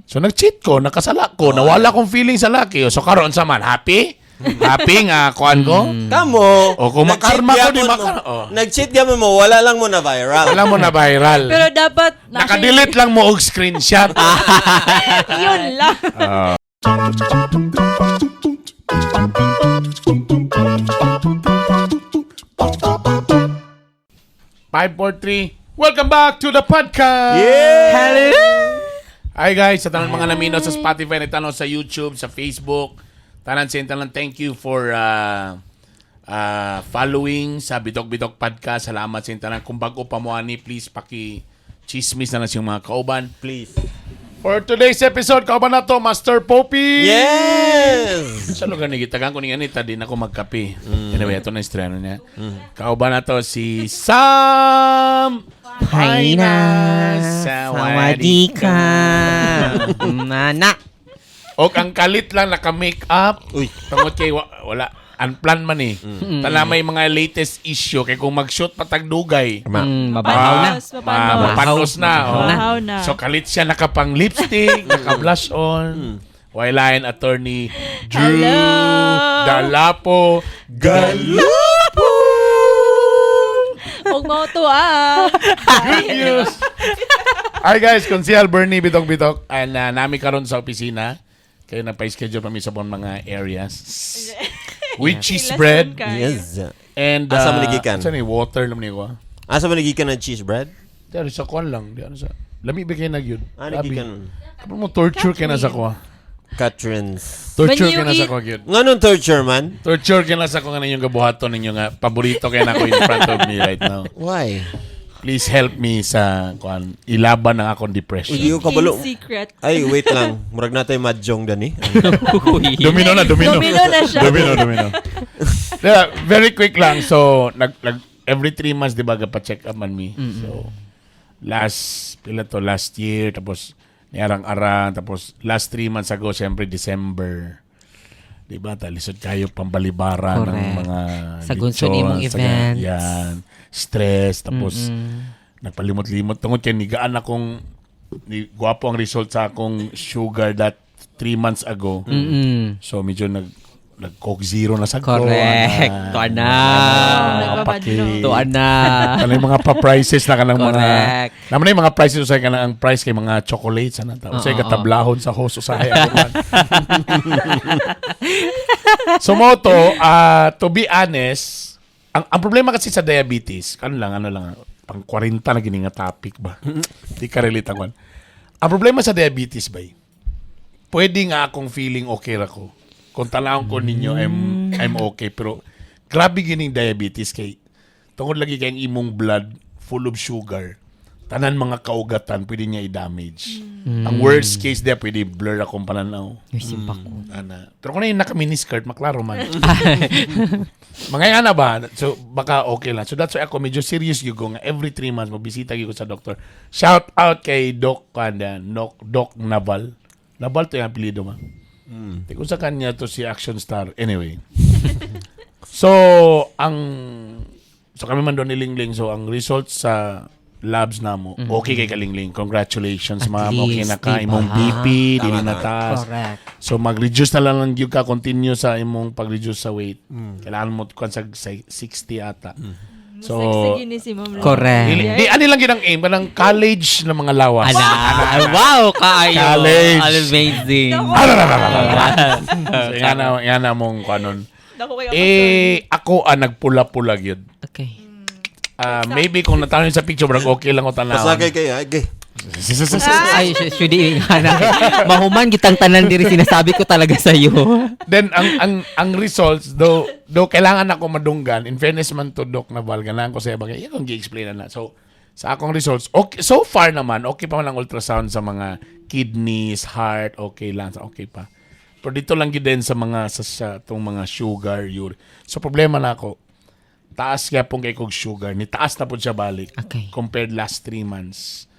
So nag-cheat ko, nakasala ko, nawala kong feeling sa laki. So karon sa man, happy? Happy nga kuan ko? Kamo. O, kung nag-cheat makarma ko, di gyapon makar- mo. oh. Nag-cheat gyapon mo, wala lang mo na viral. Wala mo na viral. Pero dapat Naka-delete lang mo og screenshot. Yun lang. 5, 4, 3. Welcome back to the podcast. Yeah! Hello! Hi guys, sa tanan mga namino sa Spotify, nagtanaw sa YouTube, sa Facebook. Tanan sa tanan, thank you for following sa Bidok Bidok Podcast. Salamat sa tanan. Kung bago pa mo ani, please paki chismis na lang sa iyong mga kauban. Please. For today's episode, kauban na to, Master Popey! Yes! Sa lugar ni gitagan ko ni Anita, di na ako magkape. Anyway, ito na yung estreno niya. Kauban na to si Sam Hi na. Sawadee Sawadee ka. Mana. O ang kalit lang naka-make up. Uy. Tungod kay wala unplan man eh. Tala may mga latest issue kay kung mag-shoot patagdugay. Mabahaw na. Mapanos, mapanos. Mapanos na. Oh. Mabahaw na. So kalit siya nakapang lipstick, naka-blush on. Wayline attorney Drew Hello! Dalapo Galupo. Huwag mo to ah. Good news. Hi guys, Konsihal Bernie Bitok Bitok and nami karon sa opisina. Kayo nagpa-schedule pa mi sa buong mga areas. With cheese bread Yes. and Asa man gikan? Asa ni water lang ni ko. Asa man gikan ang cheese bread? Pero sa kuan lang, di ano sa. Lami ba kay nagyud? Ah, nagikan. Kapag mo torture kay na sa kuha. Catherine's. Torture When you kay na sa eat- kuha gyud. Nganong torture man? Torture kay na sa kuha nga ninyong gabuhaton ninyo nga paborito kay nako in front of me right now. Why? Please help me sa kuan ilaban ang akong depression. Uy, di ko kabalo. In secret. Ay, wait lang. Murag na tayo mahjong dani. Uy. Domino na, domino. Domino na siya. Domino, domino. Yeah, very quick lang. So, every 3 months, di ba, pa-check up man me. So, last, pila to, last year, tapos, niarang-arang, tapos, last 3 months ago, siyempre, December. Di ba, talisod kayo pambalibara ng Correct. mga Sa gunso lechon, nimong events. Yan. Stress, tapos, nagpalimot-limot. Tungod kay nigaan akong, ni, gwapo ang result sa akong sugar that 3 months ago. Mm-mm. So medyo nag Coke Zero na sa ko. Correct. Tuan na. Nagbabanlo. Tuan na. Kanang mga pa-prices na kanang mga Correct. Naman na yung mga prices usay kanang ang price kay mga chocolates ana ta. Usay Oo, katablahon sa host usahay ako man. So mo to, to be honest, ang problema kasi sa diabetes, ano lang, pang 40 na gini nga topic ba. Di ka relate ang kwan. Ang problema sa diabetes bay, pwede nga akong feeling okay ra ko. Kung tanawon ko ninyo, I'm okay. Pero grabe gining diabetes kay tungod lagi kay ang imong blood full of sugar. Tanan mga kaugatan pwede niya i-damage. Ang worst case dia pwede blur akong pananaw. Uy, simpa ko. Ana. Pero kung na yung naka-miniskirt, maklaro man. Mga ana ba? So, baka okay lang. So, that's why ako medyo serious yung go nga every 3 months, mabisita gyud ko sa doktor. Shout out kay Doc, kanda, Doc, Doc Naval. Naval to yung apelyido ma. Di ko sa kanya to si action star. Anyway. So, so kami man doon ni Lingling. So, ang results sa labs namo, okay kay Kalingling. Congratulations, At ma'am. Okay least, na ka. diba? Imong BP, dili na taas. Correct. So mag-reduce na lang lang gyud ka, continue sa imong pag-reduce sa weight. Kailangan mo kuan sa 60 ata. So Sexy gini si Ma'am. Correct. Dili, di ani lang gyud ang aim kanang college na mga lawas. Ala. Wow, kaayo. College. Amazing. So nga na mong kanon. Dako kayo. Eh ako ang nagpula-pula gyud. Okay. Ah, maybe kung natanaw sa picture brag okay lang ko tanaw. Pasakay kayo. Ay, gay. Ay, should nga na. Mahuman kitang tanan diri sinasabi ko talaga sa iyo. Then ang results though kailangan ako madunggan, in fairness man to Doc Naval, ganahan ko sa bagay akong gi-explain na. So sa akong results, okay so far naman, okay pa man ang ultrasound sa mga kidneys, heart, okay lang, okay pa. Pero dito lang gyud din sa mga sa tong mga sugar, uric. So problema na ako, taas kaya pong kay kog sugar, ni taas na pud siya balik compared last 3 months.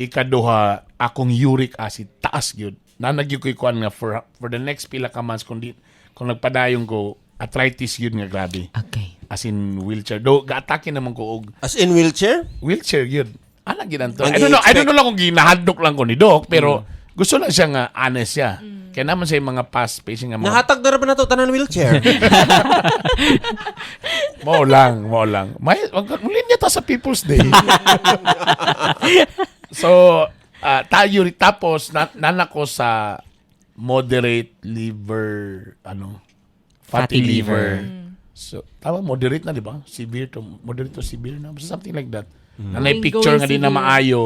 Ikaduha, akong uric acid taas gyud. Nanag gyud ko'y kuan nga for the next pila ka months kung di, kung nagpadayon ko, arthritis gyud nga grabe. As in wheelchair. Do gaatake naman ko og As in wheelchair? wheelchair gyud. Ana gyud ang to. Ang I don't know i-expect. lang kung ginahadlok lang ko ni Doc, pero Gusto lang siya nga honest siya. Kaya naman sa mga past patient nga mga Nahatag na ra ba na to tanan wheelchair? Mao lang, mao lang. May wag muli niya ta sa People's Day. So, tayo tapos na, nanako sa moderate liver ano fatty, Fatty liver. liver. So, tama moderate na, di ba? Severe to moderate to severe na, something like that. Na Going- picture going nga di na severe. maayo.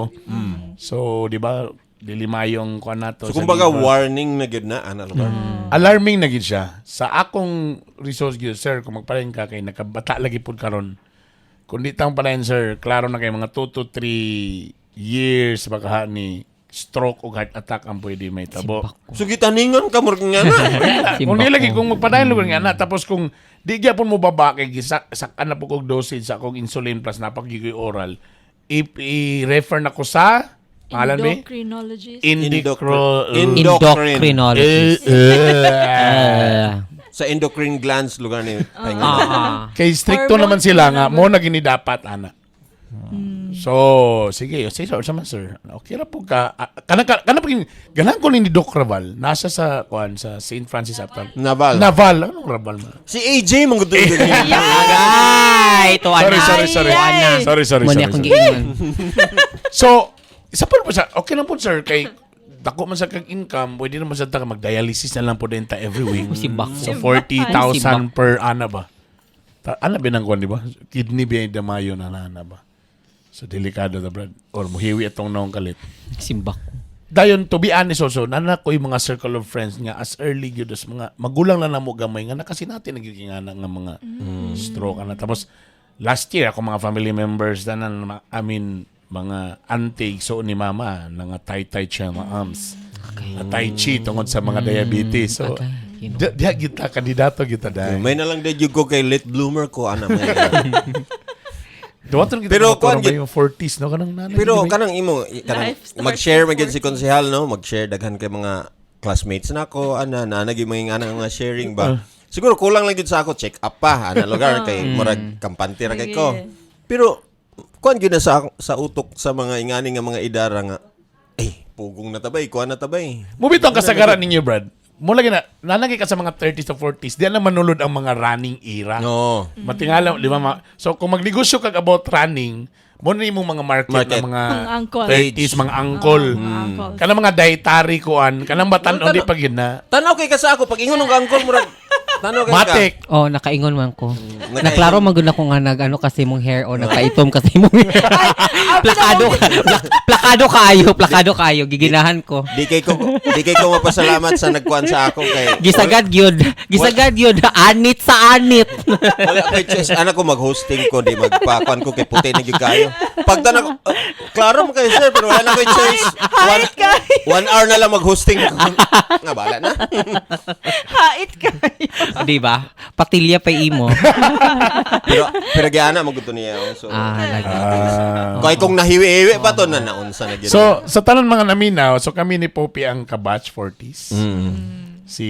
So, di ba? Dili maayong kuan nato So sa kumbaga liver. warning na gyud na ana lugar. Alarming na gid siya. Sa akong resource gyud, sir, kung magpalain ka kay nakabata lagi pud karon. Kung di tang palain, sir, klaro na kay mga 2 to 3 years baka ni stroke o heart attack ang pwede may tabo. Simbak ko. So gitaningon ka murag nga na. Kung Simbak di lagi ko. kung magpadayon lugar nga na tapos kung di gyapon mo baba kay gisak sakan na po kog dosage sa akong insulin plus napagigoy oral, i-refer na ko sa pangalan ba? Endocrinologist. Indicro Endocrine. Endocrinologist. Sa endocrine glands lugar ni pahinga. Kay stricto Hormones naman sila nga na mo na gini dapat ana. So, sige, say sir, sama sir. Okay ra po ka. Ah, kana kana pag ganahan ko ni Doc Raval. Nasa sa kuan sa St. Francis Aptal. Naval. Naval, anong Raval man? Si AJ mong gusto niya. Agay! Tuwa Sorry, na. sorry, sorry. Ay, ay. Sorry, sorry, Mo sorry. ni akong sorry. giingon. So, isa pa po sa okay lang po sir kay dako man sa kag income, pwede naman sa ta mag-dialysis na lang po din ta every week. Simbak. So 40,000 per ana ba? Ta, ana binang kuan di ba? Kidney biya damayo na na ba? So delikado ta brad. Or muhiwi atong naong kalit. Simbak ko. Dayon to be honest also, nana ko yung mga circle of friends nga as early gyud as mga magulang na namo gamay nga nakasinati na gyud nga nga mga stroke ana. Tapos last year ako mga family members tanan I mean mga auntie so ni mama nga tay-tay siya mga arms. Okay. Tai chi tungod sa mga diabetes. So Okay, you know. diha kita kandidato kita dai. May na lang din ko kay late bloomer ko ana may. Duwaton kita Pero pero kuan kuan yung 40s no kanang nanay. Pero di ba? kanang imo kanang Life starts mag-share at man gyud si 40. konsehal no, mag-share daghan kay mga classmates nako ana na nagi mga ana nga sharing ba. Siguro kulang lang gyud sa ako check up pa ana lugar kay murag kampante ra kay ko. Sige. Pero kuan gyud na sa utok sa mga ingani nga mga idara nga eh pugong na tabay, kuan na tabay. Mubito ang kasagaran ninyo, Brad. Mula gina, nanagay ka sa mga 30s to 40s, di na manulod ang mga running era. No. Matingala, di ba? So, kung magnegosyo kag about running, mo na imong mga market, Market. na mga Mga angkol. 30s, mga angkol. Mga angkol. Kanang mga dietary kuan, kanang batan-on di pa gid na. Tanaw kay ka sa ako pag ingon og angkol murag tanaw kay ka. Matik. Oh, nakaingon man ko. Nakaingon. Naklaro man gud ako nga nag ano kasi mong hair o nagpaitom kasi mong hair. Plakado ka, plakado kaayo, plakado kaayo giginahan ko. Di kay ko mapasalamat sa nagkuan sa ako kay Gisagad gyud. Gisagad gyud anit sa anit. Wala ko'y choice. Anak ko mag-hosting ko, di magpakuan ko kay puti na gyud kayo. Pagtan ako, klaro mo kayo sir, pero wala na ko'y choice. 1 hour na lang mag-hosting ko. Nga, bahala na. Hait kayo. Di ba? Patilya pa imo. Pero gana mo gusto niya. Oh. So, Ah, lagi. Kaya kung nahiwi-hiwi pa to, na naunsa na gyud. So, sa tanan mga naminaw, so kami ni Poppy ang kabatch 40s. Si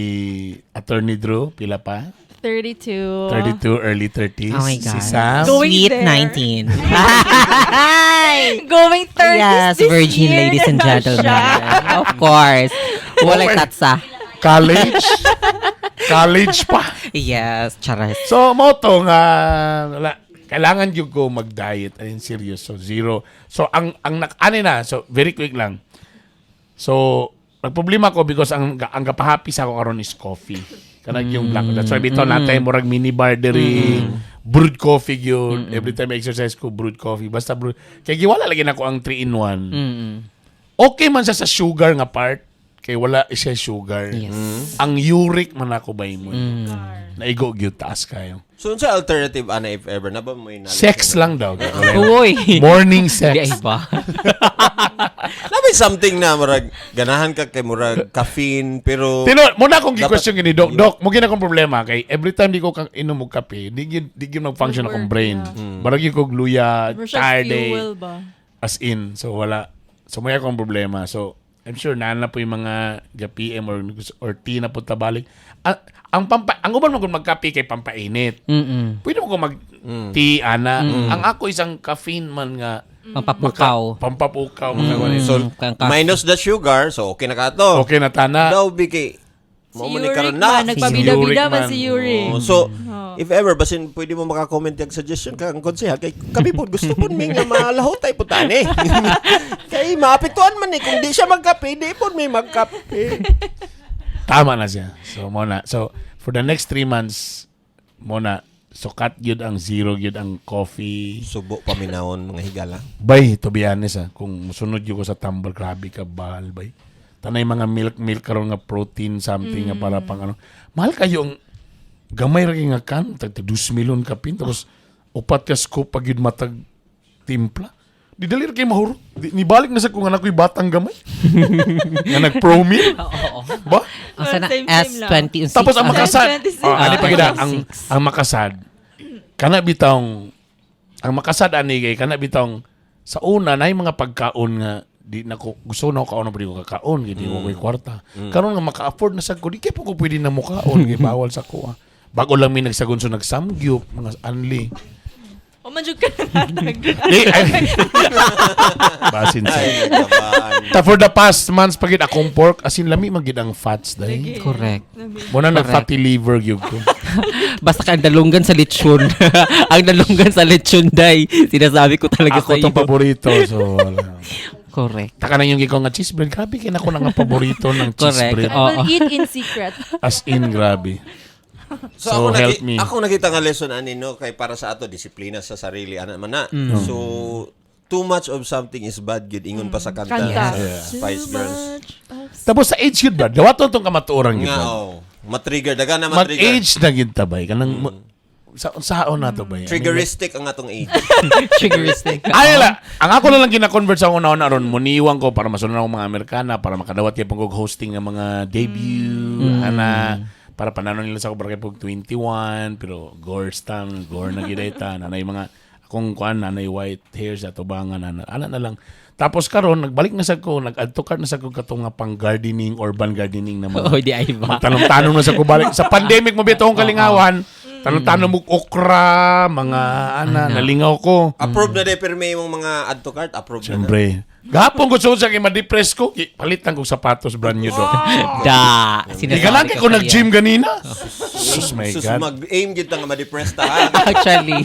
Attorney Drew, pila pa? 32. 32, early 30s. Oh my God. Si Sam. Going Sweet there. 19. Going 30s Yes, this virgin year ladies and na gentlemen. siya. Of course. Walay tatsa. College. College pa. Yes, charas. So, mo to nga, wala, kailangan yung ko mag-diet. Ayun, serious. So, zero. So, ang ano na, so, very quick lang. So, nagproblema ko because ang kapahappy sa ako karon is coffee. Kanang yung black. That's why bitaw natay murag mini bar diri. Brewed coffee yun. Every time I exercise ko, brewed coffee. Basta brewed. Kaya giwala lagi nako ang 3 in 1. Okay man siya sa sugar nga part. Kay wala siya sugar. Yes. Ang uric man ako ba mo. Naigo gyud taas kayo. So, unsa alternative, ana, if ever, na ba may knowledge Sex na? lang daw. Uy. Morning Di sex. ay ba? Na may something na, murag, ganahan ka kay murag caffeine, pero Tino, muna akong Dapat- gi-question gini, Doc. Doc, mo gina akong problema kay every time di ko kang inom og kape, di gyud mag-function akong Work, brain. Barag gyud kog luya, Mura siya tired eh, fuel ba? as in. So wala. So may akong problema. So I'm sure naa na po yung mga ga PM or tea na po tabalik. Ang uban mo kung magkape kay pampainit. Pwede mo kung mag tea ana. Ang ako isang caffeine man nga Pampapukaw. Pampapukaw mga mm. So, Kang ka- minus the sugar, so okay na ka to. Okay na tana. Daw, Biki. Si Mao man ni Yurik karon na. man, nagpabida-bida Yurik man man. si Yurik. Oh, so, if ever, basin pwede mo makakomment yung suggestion ka ang konsehal, kay kami po, gusto po mi nga malahutay po tani. Kay maapektuhan man eh, kung di siya magkape, di po mi magkape. Tama na siya. So mo na. So for the next 3 months mo na sukat gyud ang zero gyud ang coffee. Subo paminawon mga higala. Bay, to be honest ah, kung musunod gyud ko sa tumbler, grabe ka bahal bay. Tanay mga milk milk karon nga protein something nga para pang ano. Mahal kayo ang gamay ra kay nga kan tag 2 milyon ka pin tapos upat ka scoop pag yun matag timpla. Di dali ra kay mahurot. Di, nibalik na sa kung anak ko'y batang gamay. Nga nag-pro meal. Oo. Ba? Ang sana Same, same lang. S26. Tapos ang makasad. 26. Oh, ani pa gid Ah, ang 26. ang makasad. Kana bitong ang makasad ani kay kana bitong sa una na mga pagkaon nga di na ko gusto na ko kaon pero di ko kakaon kay di ko ko'y kwarta. Karon nga maka-afford na sa ko di kay po ko pwede na mukaon kay bawal sa ko. Ah. Bago lang mi nagsagun so nagsamgyup mga anli. O man jud ka nangatag. Di ay, basin sa. Ay, nagabaan. Ta for the past months pagid akong pork as in lami man gid ang fats dai. Correct. Muna nag Correct. fatty liver gyud ko. Basta ka ang dalunggan sa lechon. Ang dalunggan sa lechon, day. Sinasabi ko talaga Ako sa tong iyo. paborito so wala. Correct. Taka na yung ikaw nga cheese bread. Grabe kaya ako na nga paborito ng cheese Correct. bread. I will Oo. eat in secret. As in, grabe. So, So, ako help me. Ako nakita nga lesson ani no kay para sa ato disiplina sa sarili ana man na. So too much of something is bad gid ingon pa sa kanta, Kanta. sa Spice Too Girls. much of Tapos sa age yun ba? Dawato itong kamatuoran yun Nga ba? oh, matrigger daga na matrigger. Mag-age na yun tabay. Kanang, sa saon na to ba? Triggeristic ang atong age. Triggeristic. Ay, la. Ang ako na lang gina-convert sa una una ron, muniwang ko para masunod ako mga Amerikana, para makadawat kay pong hosting ng mga debut, ana, para panano nila sa ako para kay pong 21, pero gore stam, gore na gidayta, nanay mga akong kuan, nanay white hairs ato bangan, ana, ana na lang. Tapos karon nagbalik na sa ko, nag-add to cart na sa ko katong nga pang gardening, urban gardening na mga Oh, di ay ba? Magtanong-tanong na sa kubalik. Sa pandemic mo bitong kalingawan, tanong-tanong mo okra, mga ana, nalingaw ko. Approve na de pirmi imong mga add to cart, approve na. Na. Siyempre. Gahapon ko sa kay ma-depress ko, palitan kong sapatos brand new do. Da. Di Sinasabi ka lang kay ko sa'yo. nag-gym ganina. Sus my Sus God. mag-aim gid ta nga ma-depress ta. Ha? Actually.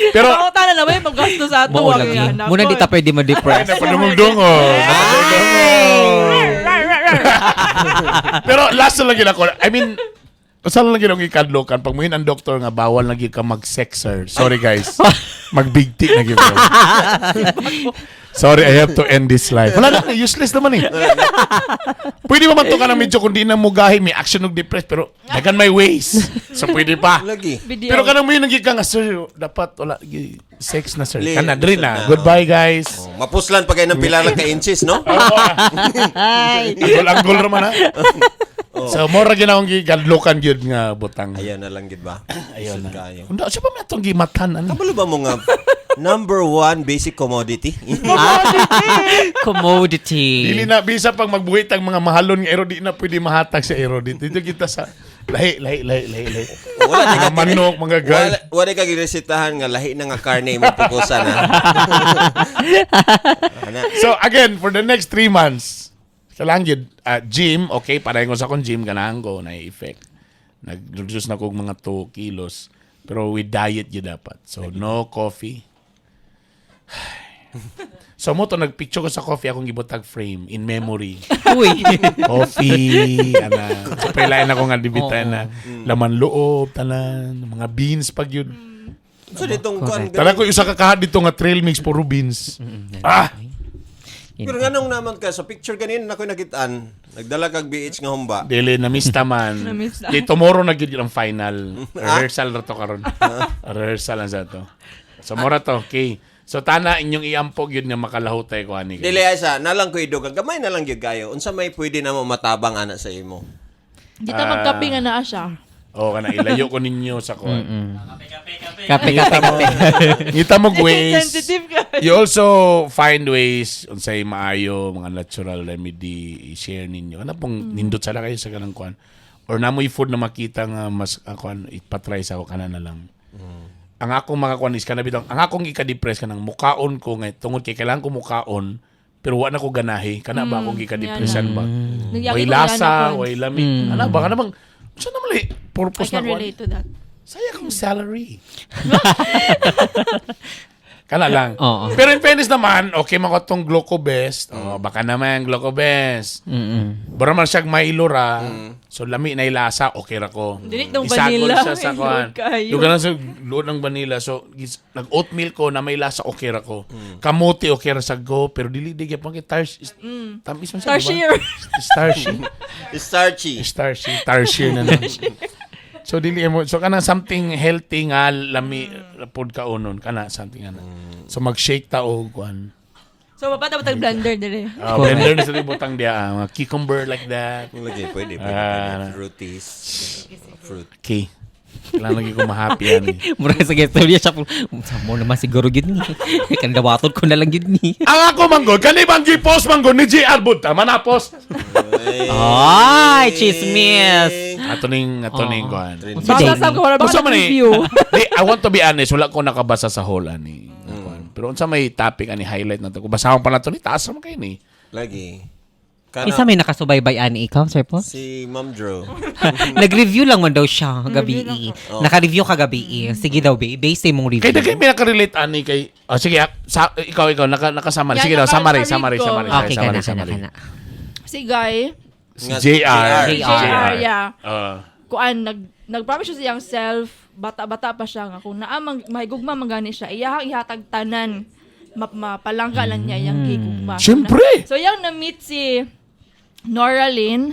Pero Ako tala na may maggasto sa ato. Mao Wag lagi. yan. Muna di ta pwede ma-depress. napadungong-dungong. Pero last na lang yun ako. I mean, usa lang yun ang ikadlokan. Pag muhin ang doktor nga, bawal na gyud ka mag-sex, sir. Sorry, guys. Magbigti na gyud ko. Sorry, I have to end this life. Wala na, useless naman eh. Pwede ba man to ka na medyo kung di na mugahi, may action og depressed, pero dagan may ways. So pwede pa. Lagi. Video. Pero kanang may nagig ka nga, sir, dapat wala, sex na, sir. Li- Kana, diri lisod na. na, Goodbye, guys. Oh, mapuslan pa kayo ng pila lang ka inches, no? Anggol-anggol raman ha. So, more ra gyud akong gigadlokan gyud nga butang. Ayan na lang gid ba? Ayun na. Kayo. Unda siya pa man atong gimatan ano. Kabalo ba mo nga number one basic commodity? Commodity. Dili na bisa pag magbuhit ang mga mahalon nga ero di na pwede mahatag sa ero dito. Dito kita sa lahi lahi lahi lahi lahi. Wala di Mga ka manok, mga guard. Wala, wala ka giresetahan nga lahi na nga karne imong pukusan ha. Ana. So again, for the next 3 months, kailangan yun, gym, okay, parahin ko sa akong gym, ganahan ko, na effect. Nag-reduce na ko og mga 2 kilos. Pero with diet yun dapat. So, no coffee. So mo to nagpicture ko sa coffee akong gibutag frame in memory. Uy. Coffee, ana. So pailain ako nga dibitan na laman loob, tanan, mga beans pag yun. So ditong kuan Tanan ko usa ka kahat dito nga trail mix puro beans. Ah, Pero nganong naman ka sa picture ganin na ko nakitaan, nagdala kag BH nga humba. Dili, na-miss ta man. Na-miss ta. Di, tomorrow na gyud ang final. Rehearsal ra to karon. Rehearsal lang sa to. So, mora to. Okay. So, tana inyong iampog yun nga makalahutay ko ani. Dili ay sa nalang ko idog gamay na lang gyud kayo. Unsa may pwede na mo matabang ana sa imo? Di ta magkape nga naa siya. Oo, kana ilayo ko ninyo sa kuan. Kape, kape, kape. Ngita mo ways. Sensitive ka. You also find ways unsay maayo mga natural remedy i-share ninyo. Ano pong nindot sala kayo sa kanang kuan. Or namoy food na makita nga mas kuan ipatry sa ako kana na lang. Ang akong mga kuan is kana bitong ang akong ika-depress kanang mukaon ko ngay tungod kay kailangan ko mukaon pero wa na ko ganahi kana ba akong gika-depressan ba. Nagyagi Way ko lasa, yan ako. way lami. Ana ba kana bang unsa naman li I purpose can na kuan? relate to that. Saya kong salary. Kana lang. Oo. Pero in fairness naman, okay man ko tong Glucobest. Oh, baka naman Glucobest. Bara man siyang Milo ra. So lami na ilasa, okay ra ko. Dili tong Isagol vanilla. siya sa kuan. Luod kayo. Lugar lang sa luod ng vanilla. So nag oatmeal ko na may lasa, okay ra ko. Kamote okay ra sa go, pero dili di gyapon kay tars tamis man siya, di ba? Tarsier. Starchy. Starchy. Starchy, tarsier na lang. So dili mo so kanang something healthy nga lami pod kaunon kana something ana. So mag-shake ta og kuan. So, mapata ba tag blender dili? Blender na sa butang diya, mga cucumber like that. Lagi, pwede, pwede, Ah. pwede. Fruities. Fruit. Okay. Kailangan lagi ko ma-happy ani. Mura sa istorya siya. Sa mo naman siguro gid ni. Kandawaton ko na lang gid ni. Ang ako manggod, kani bang gi-post manggod ni JR Bud, tama na post. Ay, chismis. Ato ning kuan. Unsa Baka day sa ni? ko wala baka Unsa man eh? review. Di, I want to be honest, wala ko nakabasa sa whole ani. Kuan. Pero unsa may topic ani highlight na to? Kung basahon pa na to ni taas man kayo ni. Lagi. Kana, Isa may nakasubaybay ani ikaw, Sir Paul? si Ma'am Drew. Nag-review lang man daw siya gabi. Naka-review kagabi. Sige daw, babe. Base sa imong review. Kay dagay may nakarelate ani kay oh, sige ah, sa, ikaw ikaw nakasama. Yeah, Sige daw, summary, naka-read summary, ko. summary, Okay, summary, kana, kana, summary. kana. Si Guy, Si Nga, JR. JR. JR, yeah. Ah. Kuan nag-promise siya sa iyang self, bata-bata pa siya nga kung naa mang mahigugma man gani siya, iyahang ihatag tanan. Mapalangga lang niya iyang gigugma. Siyempre! So iyang na-meet si Nora Lynn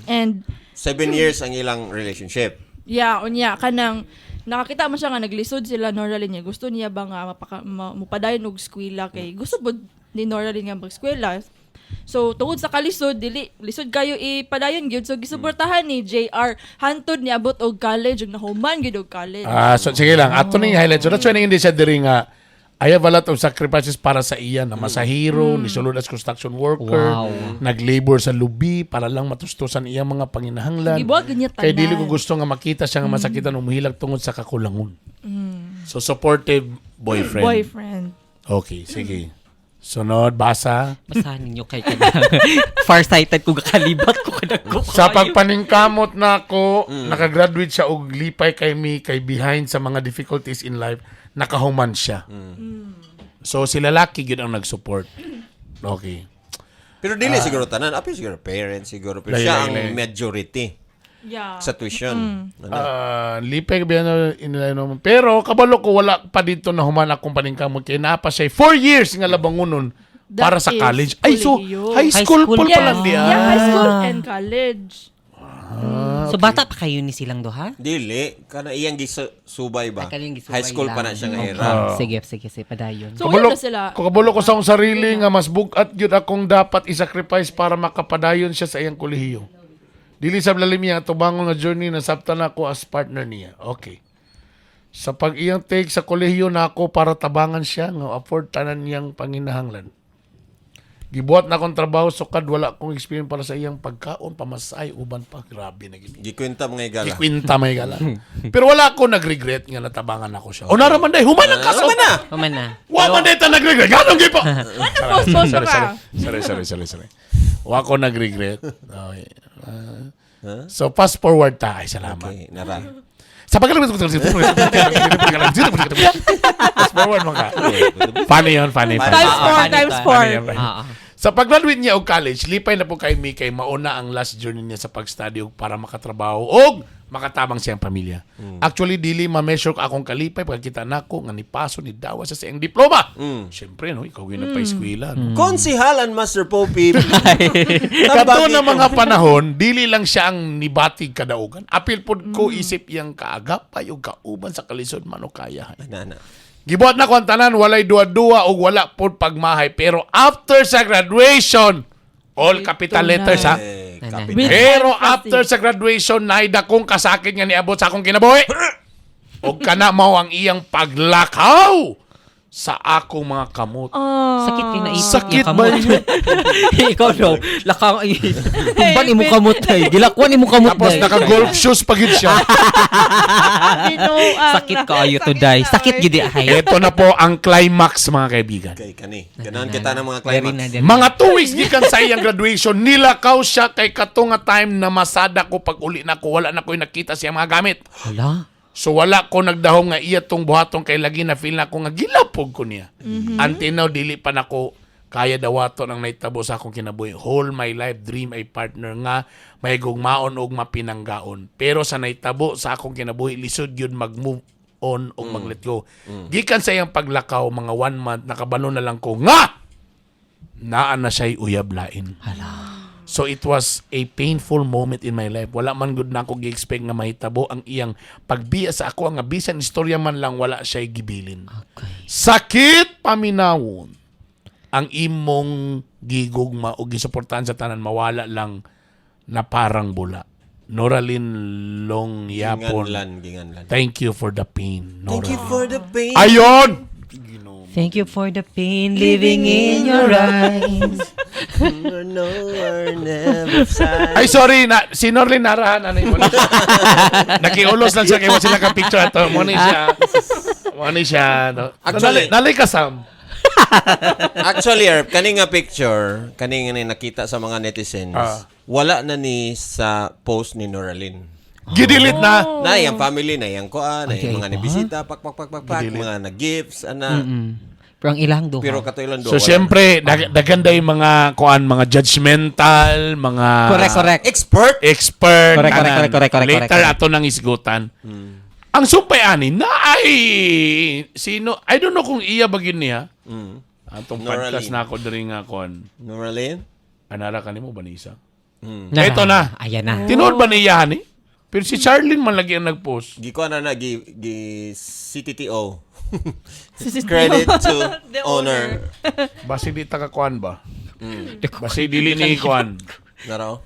and 7 years ang ilang relationship. Yeah, unya kanang nakakita man siya nga naglisod sila Nora Lynn niya. Gusto niya ba nga mupadayon og eskwela kay gusto pud ni Nora Lynn nga mag-eskwela. So tungod sa kalisod dili lisod kayo ipadayon gyud, so gisuportahan ni JR hantod niabot og college ug nahuman gyud og college. Ah, so sige lang. Ato ning highlight. So that's why hindi siya diri nga I have a lot of sacrifices para sa iya na masahiro, ni sulod as construction worker, naglabor sa lubi para lang matustusan iya mga panginahanglan. Gibuhat gyud niya Kay dili tanan. ko gusto nga makita siya nga masakitan umuhilak tungod sa kakulangon. So supportive boyfriend. Boyfriend. Okay, sige. Sunod, basa. Basahan ninyo kay kana. Farsighted ko kakalibat ko kadagko. Sa pagpaningkamot na ako, nakagraduate siya og lipay kay mi kay behind sa mga difficulties in life, nakahuman siya. So si lalaki gyud ang nag-support. Okay. Pero dili siguro tanan. Apil siguro parents siguro. Pero Lahi, siya lahi, ang lahi. majority sa tuition. Ano? Ah, lipay kay ano inilano. Pero kabalo ko wala pa dito na human akong paningkamot kay naa pa siya 4 years nga labangunon That para sa is college. Ay so kolehiyo. high High school, school pa Yes. lang di ah. Yeah, high school and college. So bata pa kayo ni silang duha? Dili. Kana iyang gisubay ba? Ay, kaniyang gisubay High school pa lang. na siya nga Okay. era. Sige, sige, sige, padayon. So wala na sila. Kabalo ko sa akong sarili nga mas bugat gyud akong dapat i-sacrifice para makapadayon siya sa iyang kolehiyo. Dili sa lalim niya tubangon nga journey na sabtan ako as partner niya. Okay. Sa pag iyang take sa kolehiyo na ako para tabangan siya nga afford tanan niyang panginahanglan. Gibuhat na akong trabaho sukad wala akong experience para sa iyang pagkaon, pamasay, uban pa. Grabe na gid. Gikwenta mga igala. Gikwinta may gala. Pero wala ako nag-regret nga natabangan ako siya. O naraman day, human ang kaso. Human na! Human na. Wa man day ta nag-regret. Ganong gipo. Ano post post Sorry, pa? sorry, sorry, sorry, sorry, sorry. Wa ko nag-regret. Okay. So fast forward ta. Ay, salamat. Okay, nara. Sa pagkalang Fast forward man ka. Funny yun, funny. Funny. Times four, Funny times pa. four. Funny yun, funny. Ah, ah. Sa pag-graduate niya og college, lipay na po kay Mikay mauna ang last journey niya sa pag-study og para makatrabaho og makatabang siyang pamilya. Actually, dili ma-measure ko akong kalipay pagkita nako nga nipaso ni dawa sa siyang diploma. Siyempre, no, ikaw gyud nagpa-eskwela. No? Konsihal and Master Poppy. Kato na mga panahon, dili lang siya ang nibatig kadaugan. Apil pod ko isip iyang kaagapay ug kauban sa kalisod man o kaya. Na, na. Gibuhat na ko ang tanan, walay duwa-duwa ug wala pod pagmahay. Pero after sa graduation, all capital Ito na. letters ha. Eh, Na, na. kapit. With Pero emphasis. after sa graduation, naida kong kasakit nga niabot sa akong kinabuhi. Og kana mao ang iyang paglakaw sa akong mga kamot. Ah. Sakit kay naipit Sakit niya kamot. ba yun? Ikaw daw, lakang tumban imo kamot ay. Gilakwan imo kamot Tapos day. naka-golf shoes pa gid siya. Binuang Sakit na. kaayo to day. na, Sakit oy. gid ay. Ito na po ang climax, mga kaibigan. Kay kani. Ganahan kita ng mga Very climax. na, very Mga 2 weeks gikan sa iyang graduation, nilakaw siya kay kato nga time na masada ko pag uli na ko, wala na ko nakita siya mga gamit. Hala. So wala ko nagdahom nga iya tong buhaton kay lagi na feel na ko nga gilapog ko niya. Until now dili pa nako kaya dawaton ang nahitabo sa akong kinabuhi. Whole my life dream a partner nga may gugmaon og mapinanggaon. Pero sa nahitabo sa akong kinabuhi lisod yun mag-move on og mag-let go. Gikan sa iyang paglakaw mga one month nakabalo na lang ko nga naa na siya'y uyab lain. So it was a painful moment in my life. Wala man gud na ako gi-expect nga mahitabo ang iyang pagbiya sa ako nga bisan istorya man lang wala siya'y gibilin. Okay. Sakit paminawon ang imong gigugma o gisuportahan sa tanan mawala lang na parang bula. Noralyn Long Yapon. Ginganlan, ginganlan. Thank you for the pain, Thank you Noralyn. for the pain. Ayon! Thank you for the pain living in your eyes. No, or never sigh. Ay, sorry. Na, si Norlin narahan. Ano yung Nakiulos lang siya kay sila ka picture ato. Mo ni siya. Mo ni siya. No? Actually- nalay ka, Sam. Actually, Erp, kani nga picture, kani nga ni nakita sa mga netizens, wala na ni sa post ni Noralyn. Gidilit na. Na iyang family, na iyang kuan, na iyang Okay, mga ba? nibisita, pak pak pak pak pak, mga nag-gifts, ana. Pero ang ilang duha. Pero kato ilang duha. So, wala siyempre, daganda yung mga, kuan, mga judgmental, mga Correct, correct. na. Expert. Expert. Correct, correct, tanan. correct, correct, correct, Later, correct. ato nang isgutan. Ang sumpay ani na ay sino, I don't know kung iya ba yun niya. Atong Noralyn. podcast na ako diri nga kuan. Noralyn? Anara kanimo ba ni isa? Nara. Ito na. Ayan na. Tinuod ba niya hani? Pero si Charlene man lagi ang nag-post. Gi kuan na na gi, gi CTTO. Si- Credit to The owner. Basi di ta ka kuan ba? Basi dili ni kuan. Naraw.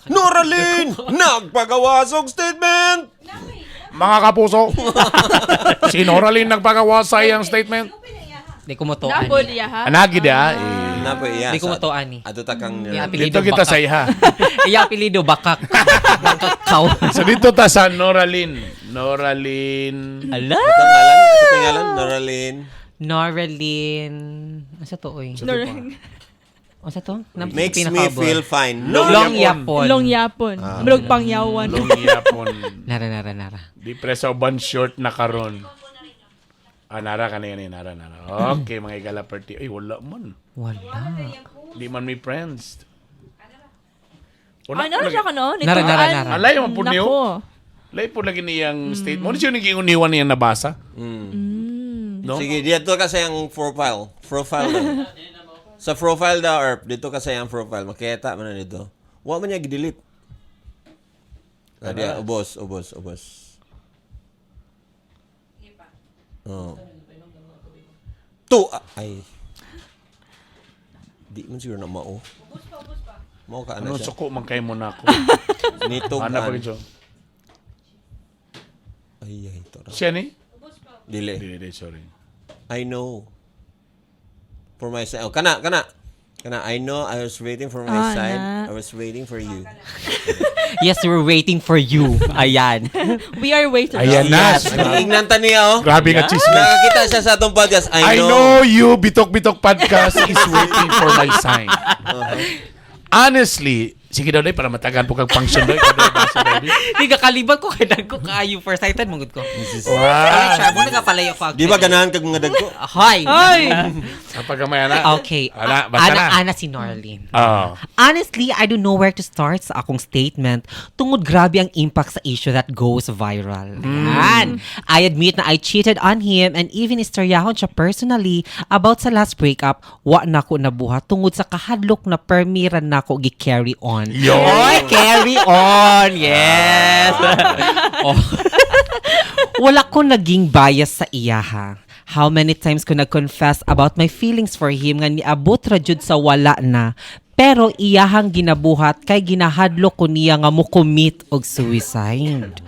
Noralyn! Nagpagawasog statement! Mga kapuso, si Noralyn nagpagawa sa iyang statement. Di ko mo to ani. Nabol niya, ha? Anagi da eh. Na po iya. Di ko mo to ani. Ato ta kang Iya, apelido Dito kita Bakak. sa iha. Iya apelido Bakak. Bakak kaw. So dito ta sa Noralyn. Noralyn. Ala. Pangalan, sa pangalan Noralyn. Noralyn. Asa to oy? Asa to? Makes me feel fine. Long Long yapon. Long yapon. Mulog pangyawan. Long yapon. Nara nara nara. Di presa uban short na karon. Ah, nara ka na yan eh. Nara, nara. Okay, mga igala party. Ay, wala man. Wala. Di man may friends. Una, Ay, nara siya ka noon. Nara, nara, nara. Alay, man po niyo. Nako. Lay po lagi niyang statement. Ano siya naging uniwan niyang nabasa? No? Sige, dito kasi ang profile. Profile daw. Sa profile daw, Erp, dito kasi ang profile. Makita man na dito. Wa man niya gi-delete. Ah, diya, ubos, ubos, ubos. Oh. Tu, ah, ay. Di man siguro na mao. Mao ka Ano, ana siya. suko man kayo muna ako. Nitog Ano pa an. gid siya? Ay, ay, ito. Siya ni? Dili. Dili, dili, sorry. I know. For my side. Oh, kana, kana. Kana, I know I was waiting for my Ah, side. na. I was waiting for you. Yes, we're waiting for you. Ayan. We are waiting. Ayan na. Ingnan ta niya, oh. Grabe nga chismis. Nakakita siya sa atong podcast. I I know. know you, Bitok Bitok Podcast, is waiting for my sign. Honestly, sige daw, day, para matagaan po kag function daw. Ikaw daw, basa daw, di. Di kakalibat ko kay dagko kaayo first sighted mangud ko. Wow. Siya mo nagapalayo ko. Di ba ganahan kag mga dagko? Hoy. Ay! Kapag gamay na. Okay. Ana, basta Ana, na. ana si Norlin. Oh. Honestly, I don't know where to start sa akong statement tungod grabe ang impact sa issue that goes viral. Ayan. I admit na I cheated on him and even istoryahon siya personally about sa last breakup, wa na ko nabuhat tungod sa kahadlok na permira na ko gi-carry on. Yo! Oy, carry on! Yes! Oh. Wala ko naging bias sa iya ha. How many times ko nag-confess about my feelings for him nga niabot ra jud sa wala na. Pero iyahang ginabuhat kay ginahadlok ko niya nga mo commit og suicide.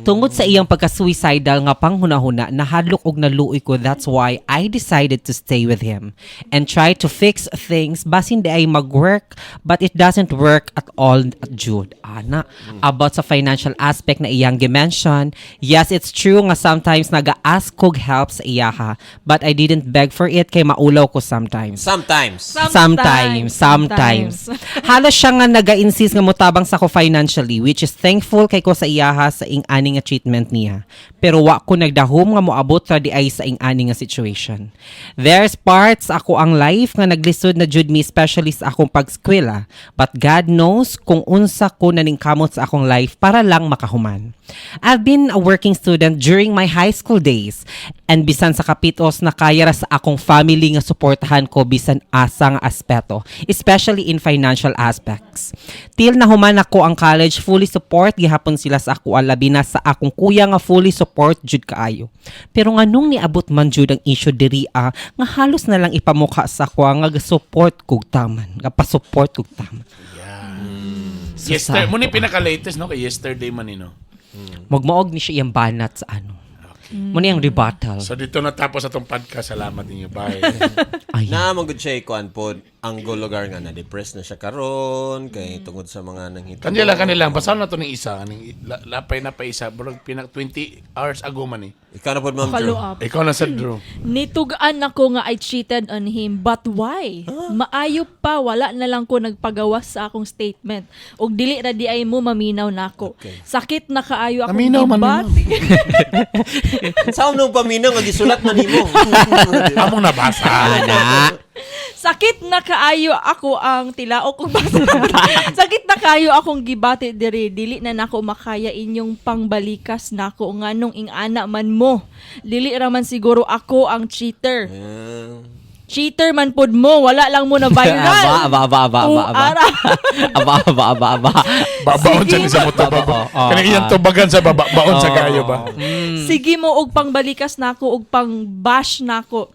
Tungod sa iyang pagka-suicidal nga panghunahuna, nahadlok og naluoy ko. That's why I decided to stay with him and try to fix things basin diay mag-work, but it doesn't work at all, jud. Ana, about sa financial aspect na iyang gimension, yes, it's true nga sometimes naga-ask kog help sa iyaha, but I didn't beg for it kay maulaw ko sometimes. Sometimes. Sometimes, sometimes. Halos siya nga naga-insist nga motabang sa ko financially, which is thankful kay ko sa iyaha sa ing-ani nga treatment niya. Pero wa ko nagdahom nga moabot ra diay sa ing-ani nga situation. There's parts ako ang life nga naglisod na jud mi, especially sa akong pagskwela. But God knows kung unsa ko naningkamot sa akong life para lang makahuman. I've been a working student during my high school days and bisan sa kapitos na kaya ra sa akong family nga suportahan ko bisan asa nga aspeto, especially in financial aspects. Till nahuman ako ang college, fully support gihapon sila sa ako, labi na sa akong kuya nga fully support jud kaayo. Pero nganong niabot man jud ang issue diri nga halos na lang ipamukha sa ako nga support kog taman, nga pa-support kog taman? So, Yesterday, sa mo ni pinaka-latest, no? Kay yesterday man ni, no? Magmaog ni siya iyang banat sa ano. Mo ni ang rebuttal. So dito natapos atong podcast. Salamat ninyo. Bye. Ay. Na man gud siya ikuan pod ang lugar nga na depressed na siya karon kay tungod sa mga nanghitabo. Kanila kanilang basahon na to ni isa kaning lapay na pa isa burag pinak 20 hours ago man eh. Ikaw na pod, Ma'am Drew. Follow up. Ikaw na sa Drew. Nitugaan ako nga I cheated on him, but why? Maayo pa, wala na lang ko nagpagawas sa akong statement. Og dili ra diay mo maminaw nako. Sakit na kaayo akong Naminaw man gibati. Sa nung paminaw nga gisulat man nimo. Among nabasa. Ana. Sakit na kaayo ako ang tilaok kong basa. Sakit na kaayo akong gibati diri. Dili na nako makaya inyong pangbalikas nako nganong ing-ana man mo. Dili ra man siguro ako ang cheater. Cheater man pod mo, wala lang mo na viral. Aba, aba, aba, aba, aba, aba. Ara. Aba, aba, aba, aba. Babaon sa Sige. ni sa motor baba. Oo, Kanang iyang tubagan sa baba, baon sa kayo ba? Sige mo og pangbalikas nako og pang-bash nako.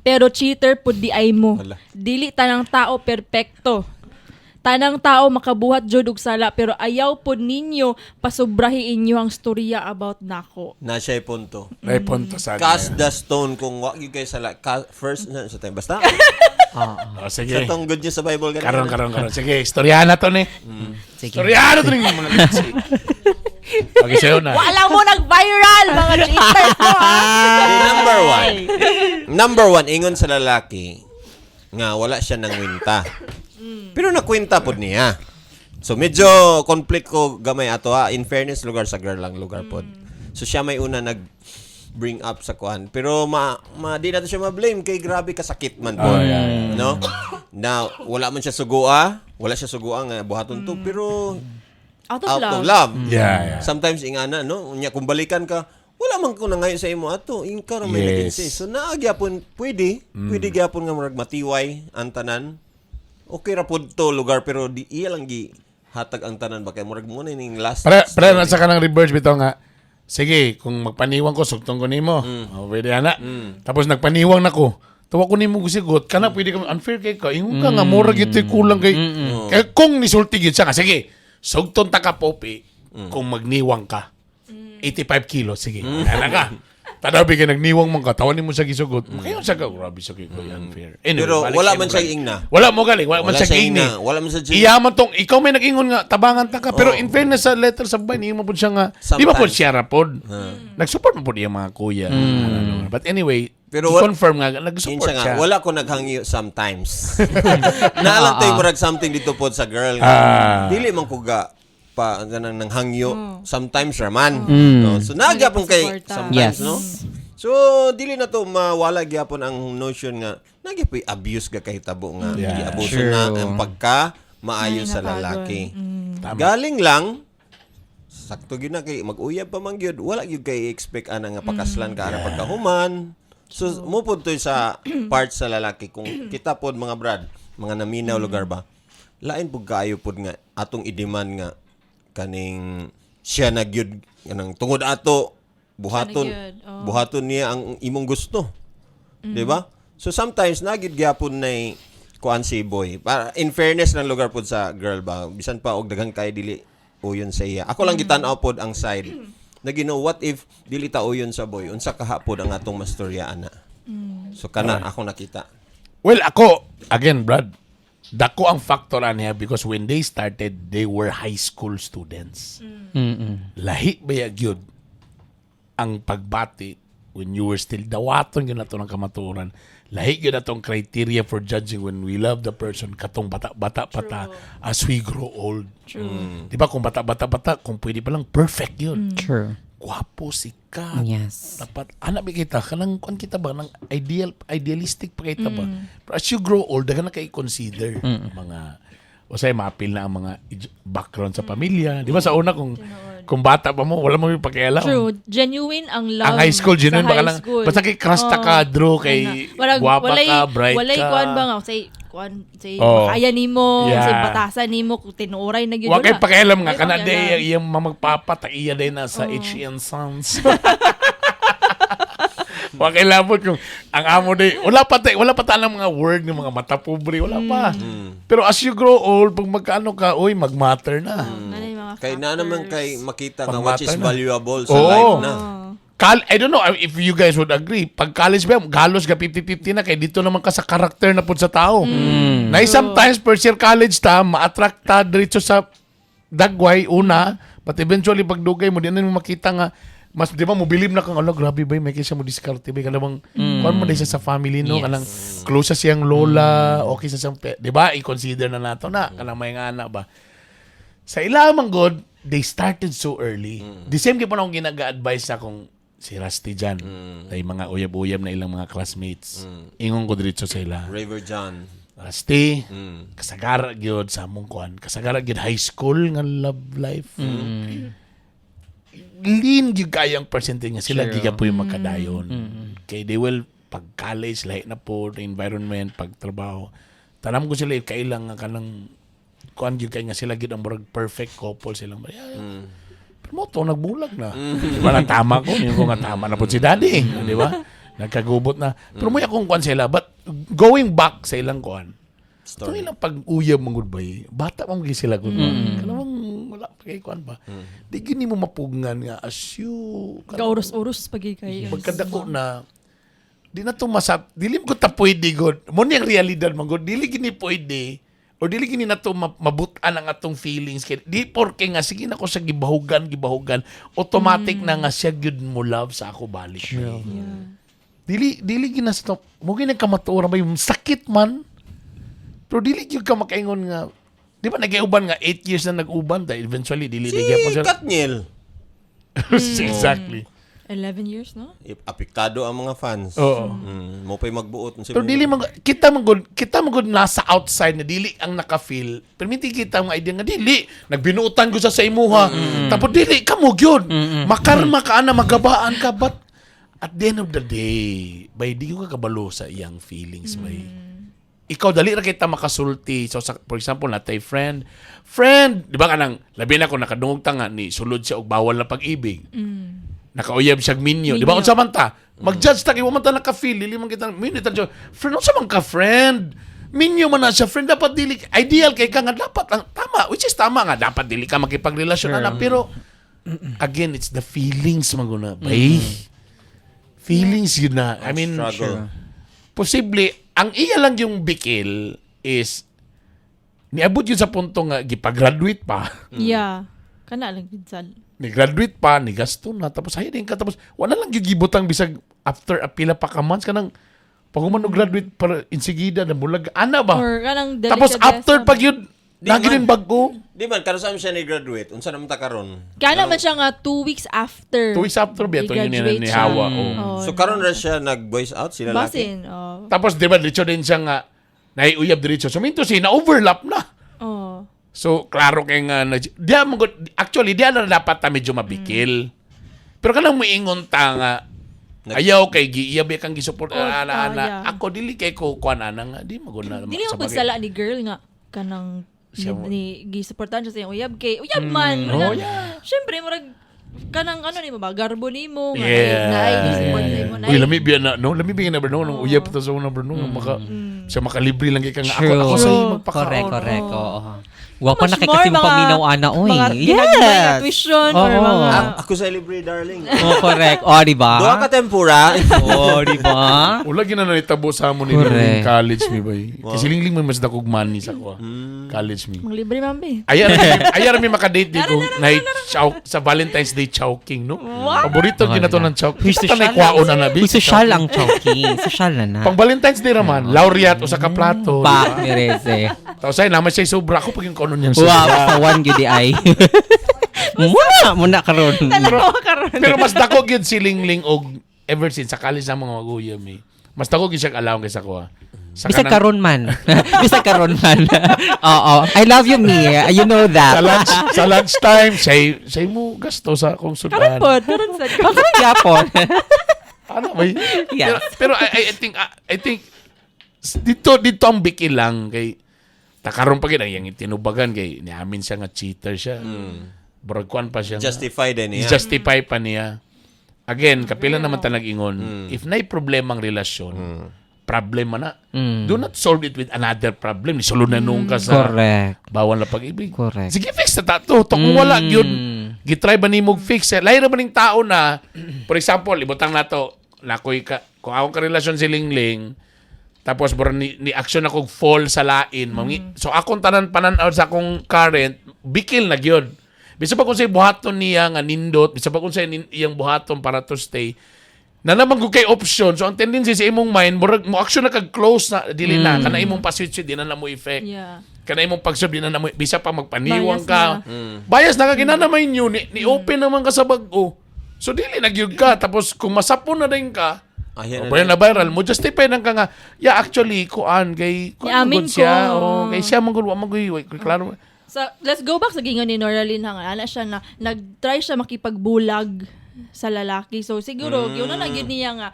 Pero cheater pud diay mo. Hala. Dili tanang tao perpekto. Tanang tao makabuhat jud og sala, pero ayaw pud ninyo pasubrahi inyo ang storya about nako. Na siya punto. May punto sa Cast the stone kung wa gyud kay sala. First na sa time basta. Oh, Sa sige. tong good news sa Bible ganun. Karon, karon, karon. Sige, istoryahan na to ni. Sige. Istoryahan na to ni mga litsi. Okay, sayo na. Wala mo nag-viral mga cheaters mo ah. Okay, number one. Number one, ingon sa lalaki nga wala siya nangwinta. Pero nakwinta pod niya. So medyo conflict ko gamay ato ha. In fairness, lugar sa girl lang lugar pod. So siya may una nag bring up sa kuan. Pero ma di nato siya ma-blame kay grabe kasakit man po. Oh, yeah. No? Now, wala man siya sugua, wala siya sugua nga buhaton to, pero Out of out love. of love. Yeah. Sometimes ingana no, unya kung balikan ka, wala man ko nangayo sa imo ato, ingka ra may nag-insist. So naa gyapon pwede, pwede gyapon nga murag matiway ang tanan. Okay ra pud to lugar, pero di iya lang gi hatag ang tanan ba kay murag mo na ning last. Pre, nasa ka ng reverse bitaw nga. Sige, kung magpaniwang ko, sugtong ko nimo. Oh, pwede ana. Tapos nagpaniwang na ko. Tawa ko nimo gusigot, kana pwede ka unfair kay ka. Ingon ka nga mura gyud to'y kulang kay. Kay kung nisulti gyud siya nga, sige, sugton ta ka Popi kung magniwang ka. 85 kilos, sige. Ana ka. Tanaw kay nagniwang man ka, tawan nimo sa gisugot. Kayo sa ka, grabe sa kay unfair. Anyway, Pero balik wala sa man imo, siya brad. ingna. Wala mo galing, wala, man Wala siya siya ingna. ingna. Wala man siya Iya man tong ikaw may nag-ingon nga tabangan ta ka, pero in fairness sa letter sa bayan, imo pud siya nga di ba pud Sometimes. siya ra pod. Nag-support man pud iya mga kuya. Ano, but anyway, Pero confirm nga Yun nag-support siya nga, siya. wala ko naghangyo sometimes. Naalang tayo murag something dito pod sa girl nga. Dili man ko ga pa ganang nang hangyo sometimes raman. No? So nagyapon kay Suporta. sometimes no. So dili na to mawala gyapon ang notion nga nagyapoy abuse ga kahitabo nga giabuso na ang pagka maayo Ay, sa napagod. lalaki. Tama. Galing lang sakto gyud na kay mag-uyab pa man gyud, wala gyud kay expect ana nga pakaslan ka ana pagkahuman. So mo pud to sa part sa lalaki kung kita pod mga brad, mga naminaw lugar ba, lain pud kaayo pud nga atong i-demand nga kaning siya na gyud kanang tungod ato buhaton Siya na gyud, oh. buhaton niya ang imong gusto, di ba? So sometimes nagid gyapon nay kuan si boy. Para in fairness ng lugar pod sa girl ba, bisan pa og daghan kay dili uyon sa iya. Ako lang gitan-aw pod ang side Na Ginoo, what if dili ta uyon sa boy, unsa kahapon ang atong mastorya ana? So kana ako nakita. Well, ako, again, Brad, dako ang factor niya because when they started, they were high school students. Lahi ba ya gyud ang pagbati when you were still dawaton gyud nato ng kamatuoran? Lahi gyud atong criteria for judging when we love the person katong bata-bata pa ta as we grow old. True. Di ba kung bata-bata bata, kung pwede pa lang perfect yun. True. Gwapo sikat. Dapat anak ba kita kanang kuan kita ba nang ideal, idealistic pa kita ba? Pero as you grow old, daghan na kay consider mga o say maapil na ang mga background sa pamilya. Di ba sa una kung bata pa mo, wala mo yung pakialam. True. Genuine ang love. Ang high school, genuine sa ba ka high lang? school. Basta kay crush ta Oo. ka, Drew, kay Ana. Walang- guwapa walay, ka, bright walay ka. Kuan ba nga, say, kuan, say, Oo. makaya nimo, say, batasan nimo, kung tinuoray na gyud Wa kay wala. pakialam nga Walay kana pakialam. day iyang mamagpapa ta iya day na sa H and Sons. Wa kay labot kung ang amo day wala pa ta ng mga word ng mga mata pobre, wala pa. Pero as you grow old, pag magkaano ka, oy, magmatter na. Ano yung mga Kay na naman kay factors. makita nga what is Pangmata na. valuable sa Oo. life na. I don't know if you guys would agree. Pag college ba, galos ka 50-50 na kay dito naman ka sa karakter na pud sa tao. Na sometimes first year college ta, ma-attract ta diretso sa dagway una, but eventually pag dugay mo di na mo makita nga mas di ba mo believe na kang, ala, grabe ba may kaysa mo diskarte ba kanang kuan mo dai siya sa family, no? Kanang close sa siyang lola, okay sa siyang di ba i-consider na nato na kanang may nga ana ba sa ilang god, they started so early. The same kay po na akong ginaga-advise sa akong si Rusty dyan. Ay mga uyab-uyab na ilang mga classmates. Ingon ko diretso sa ila. River John. Rusty, kasagara gyud sa among kuan. Kasagara gyud high school nga love life. Lean gyud kayang percentage nga sila giga po yung magkadayon. Kay they will pag college lahi na po the environment, pag trabaho. Tanam ko sila kailang nga kanang kuan gyud kay nga sila gyud ang murag perfect couple silang. Yeah, pero mo to nagbulag na. Di ba na tama ko? Yung ko nga tama na po si daddy. Di ba? Nagkagubot na. Pero mo akong kuan sila. But going back sa ilang kuan, ito Story. ilang pag-uyab mga good boy, bata pa mga sila good boy. Kanang wala pa kay kuan ba. Di gini mo mapugngan nga as you Gauros-uros pag kay. pagkadako na di na to masap dili mo ko ta pwede god mo niyang realidad man god, dili gini pwede or dili gini na to mabutan ang atong feelings kay di porke nga sige na ko sa gibahugan gibahugan, automatic na nga siya gyud mo love sa ako balik. Dili dili gina sa to mo gini kamatuoran ba yung sakit man, pero dili gyud ka makaingon nga di ba nag-uban nga 8 years na nag-uban dahil eventually dili Si di gyapon sila. Katniel. Exactly. 11 years, no? Apektado ang mga fans. Oo. Mo pa'y magbuot. Pero dili man kita man gud nasa outside na dili ang naka-feel. Pero minti kita ang idea nga dili nagbinuotan ko sa imuha. Tapos dili kamo gyud. Makarma ka ana, magabaan ka, but at the end of the day, bay di ko kabalo sa iyang feelings bay. Ikaw dali ra kita makasulti. So sa, for example, natay friend, friend, di ba kanang labi na ko nakadungog ta nga ni sulod siya og bawal na pag-ibig. Nakauyab siya minyo. Di ba Minyo. unsa man ta? Mag-judge ta kay wa man ta naka-feel, dili man kita minyo ta siya. Friend, unsa man ka friend? Minyo man na siya friend, dapat dili ideal kay ka nga dapat ang tama, which is tama nga dapat dili ka makipagrelasyon ana, pero again, it's the feelings man guna. Bay. Feelings yun na. I mean, Struggle. posible ang iya lang yung bikil is niabot yun sa punto nga gipa-graduate pa. Yeah. Kana lang gid sa Ni graduate pa, ni gasto na, tapos ay din ka, tapos wala lang gyud gibutang bisag after a pila pa ka months kanang pag humano graduate para insigida na mulag ana ba? Or kanang Tapos delikadesa after ba? pag yun Di nagi man. din bago. Di man, karon sa siya ni graduate. Unsa naman ta karon? Kana man siya nga 2 weeks after. 2 weeks after ba ito yun I-graduate ni siya. Hawa. Oh. Oh, So karon ra siya nag-voice out sila laki. Basin. Oh. Tapos di ba diretso din siya nga naiuyab diretso. So minto si na overlap na. Oh. So klaro kay nga na, di mo actually di na dapat ta medyo mabikil. Pero kanang moingon ta nga ayaw kay giiyab kang gisupport Oh, ana ana. yeah. Ako dili kay ko kuan ana nga di maguna. Dili mo pud sala ni girl nga kanang Siya ni, ni gisuportahan siya sa iyang uyab kay uyab man. Oh, Murag- yeah. Syempre murag kanang ano nimo ba garbo nimo nga naay gisupport nimo Uy, lami biya na, no? Lami biya na bro, no? Uyab ta sa una bro, no? Maka, siya makalibre lang kay ka nga. Ako, ako True. sa magpakaon. Correct, correct. Oo. Wa pa Much na kay more kasi mo mga- paminaw ana oy. mga ginagmay nga tuition or Oo. mga Ako sa libre, darling. Oh, correct. Oh, di ba? Duha ka tempura. Oh, di ba? Wala gina na itabo sa amo ni Correct. Lingling college mi bay. Kasi Lingling may mas dakog money sa ko. College mi. Mga libre man be. Ayar mi makadate di ko na chow, sa Valentine's Day chowking, no? Paborito gina to ng chow. Uy, Kita social na kwaon na na bi. Uy, social ang choking. Social na na. Pang Valentine's Day raman, laureate usa ka plato. Pak, di ba? ni Reze. Tapos ay naman siya sobra ako pag yung kaunon niyang Wow, sobra. basta one gyud di ay. Muna, muna karon. Talaga karon. Pero mas dako gyud si Lingling og ever since sa college sa mga maguya mi. Mas dako gyud siya alawon kaysa ko. Sa Bisag kanang- karon man. Bisag karon man. Oo. I love you, me. You know that. Sa lunch time, say mo gasto sa akong Karon sudan. pod, karon sad. Karon gyapon. Ano ba? Yes. Pero I think dito ang biki lang kay takaron pa gid ang iyang tinubagan kay niamin siya nga cheater siya. Murag kuan pa siya. Justify din niya. Justify pa niya. Again, kapila naman ta nag-ingon, if naay problema ang relasyon, problema na. Do not solve it with another problem. Isulod na nung ka sa Correct. bawal na pag-ibig. Correct. Sige, fix na ta to. To kung wala yun, gitry ba nimo fix? Eh? Lahi ra ba ning tao na, for example, ibutang nato, nakoy ka, kung akong karelasyon si Lingling, tapos bro, ni action ako fall sa lain. So akong tanan panan-aw sa akong current, bikil na gyud. Bisa pa kung say buhaton niya nga nindot, bisa pa kung say iyang buhaton para to stay, na naman kung kay option. So ang tendency sa imong mind, murag mo action na kag close na dili na kana imong pa-switch di na na mo effect. Kana imong pag di na na mo bisa pa magpaniwang Bias ka. na. Bias na ka ginanamay niyo ni open naman ka sa bag-o. So dili na gyud ka tapos kung masapon na din ka, Ayan o na na na viral mo justify nang ka nga yeah actually kuan kay kuan Niamin man gud siya ko. oh kay siya man gud wa man gud klaro. So, let's go back sa gingon ni Noraline ha nga. Ana siya na nag-try siya makipagbulag sa lalaki. So, siguro, yun na gyud niya nga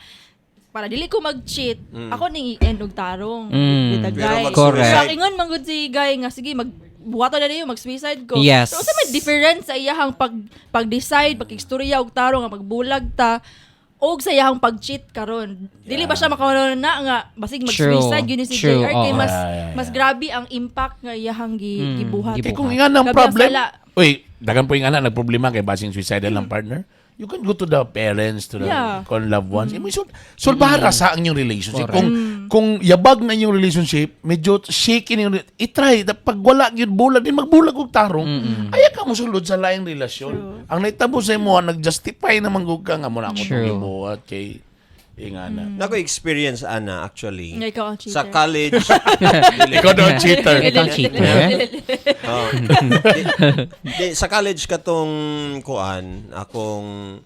para dili ko mag-cheat, ako ning i-end og tarong with the Pero guy. mag-suicide. Correct. So, ingon man gud si guy nga sige mag buhaton na niyo mag-suicide ko. Yes. So, unsa may difference sa iyahang pag-decide, pag-istorya og tarong nga magbulag ta og sa iyahang pag-cheat karon. Dili ba siya makauna na nga basig mag-suicide yun ni si True. JR kay Oo. mas Yeah. mas grabe ang impact nga iyahang gibuhat. Kay gibuhat. kung nga ng Grabe ang problem, sala. uy, dagan po yung anak, nagproblema kay basing suicidal ng partner, you can go to the parents, to the kon loved ones. Mm. Sulbara sa ang inyong relationship. Correct. Kung yabag na inyong relationship, medyo shaky na yung itry, pag wala yun bulag, di magbulag og tarong, ayaw ka mosulod sa laing relasyon. Ang naitabo sa imo, nag-justify naman gud ka nga mo na ako itong True. gibuhat kay ingana. Nako experience ana actually. Nga ikaw ang cheater. Sa college. Ikaw daw ang cheater. Ikaw ang cheater. Oh. Di, sa college katong kuan, akong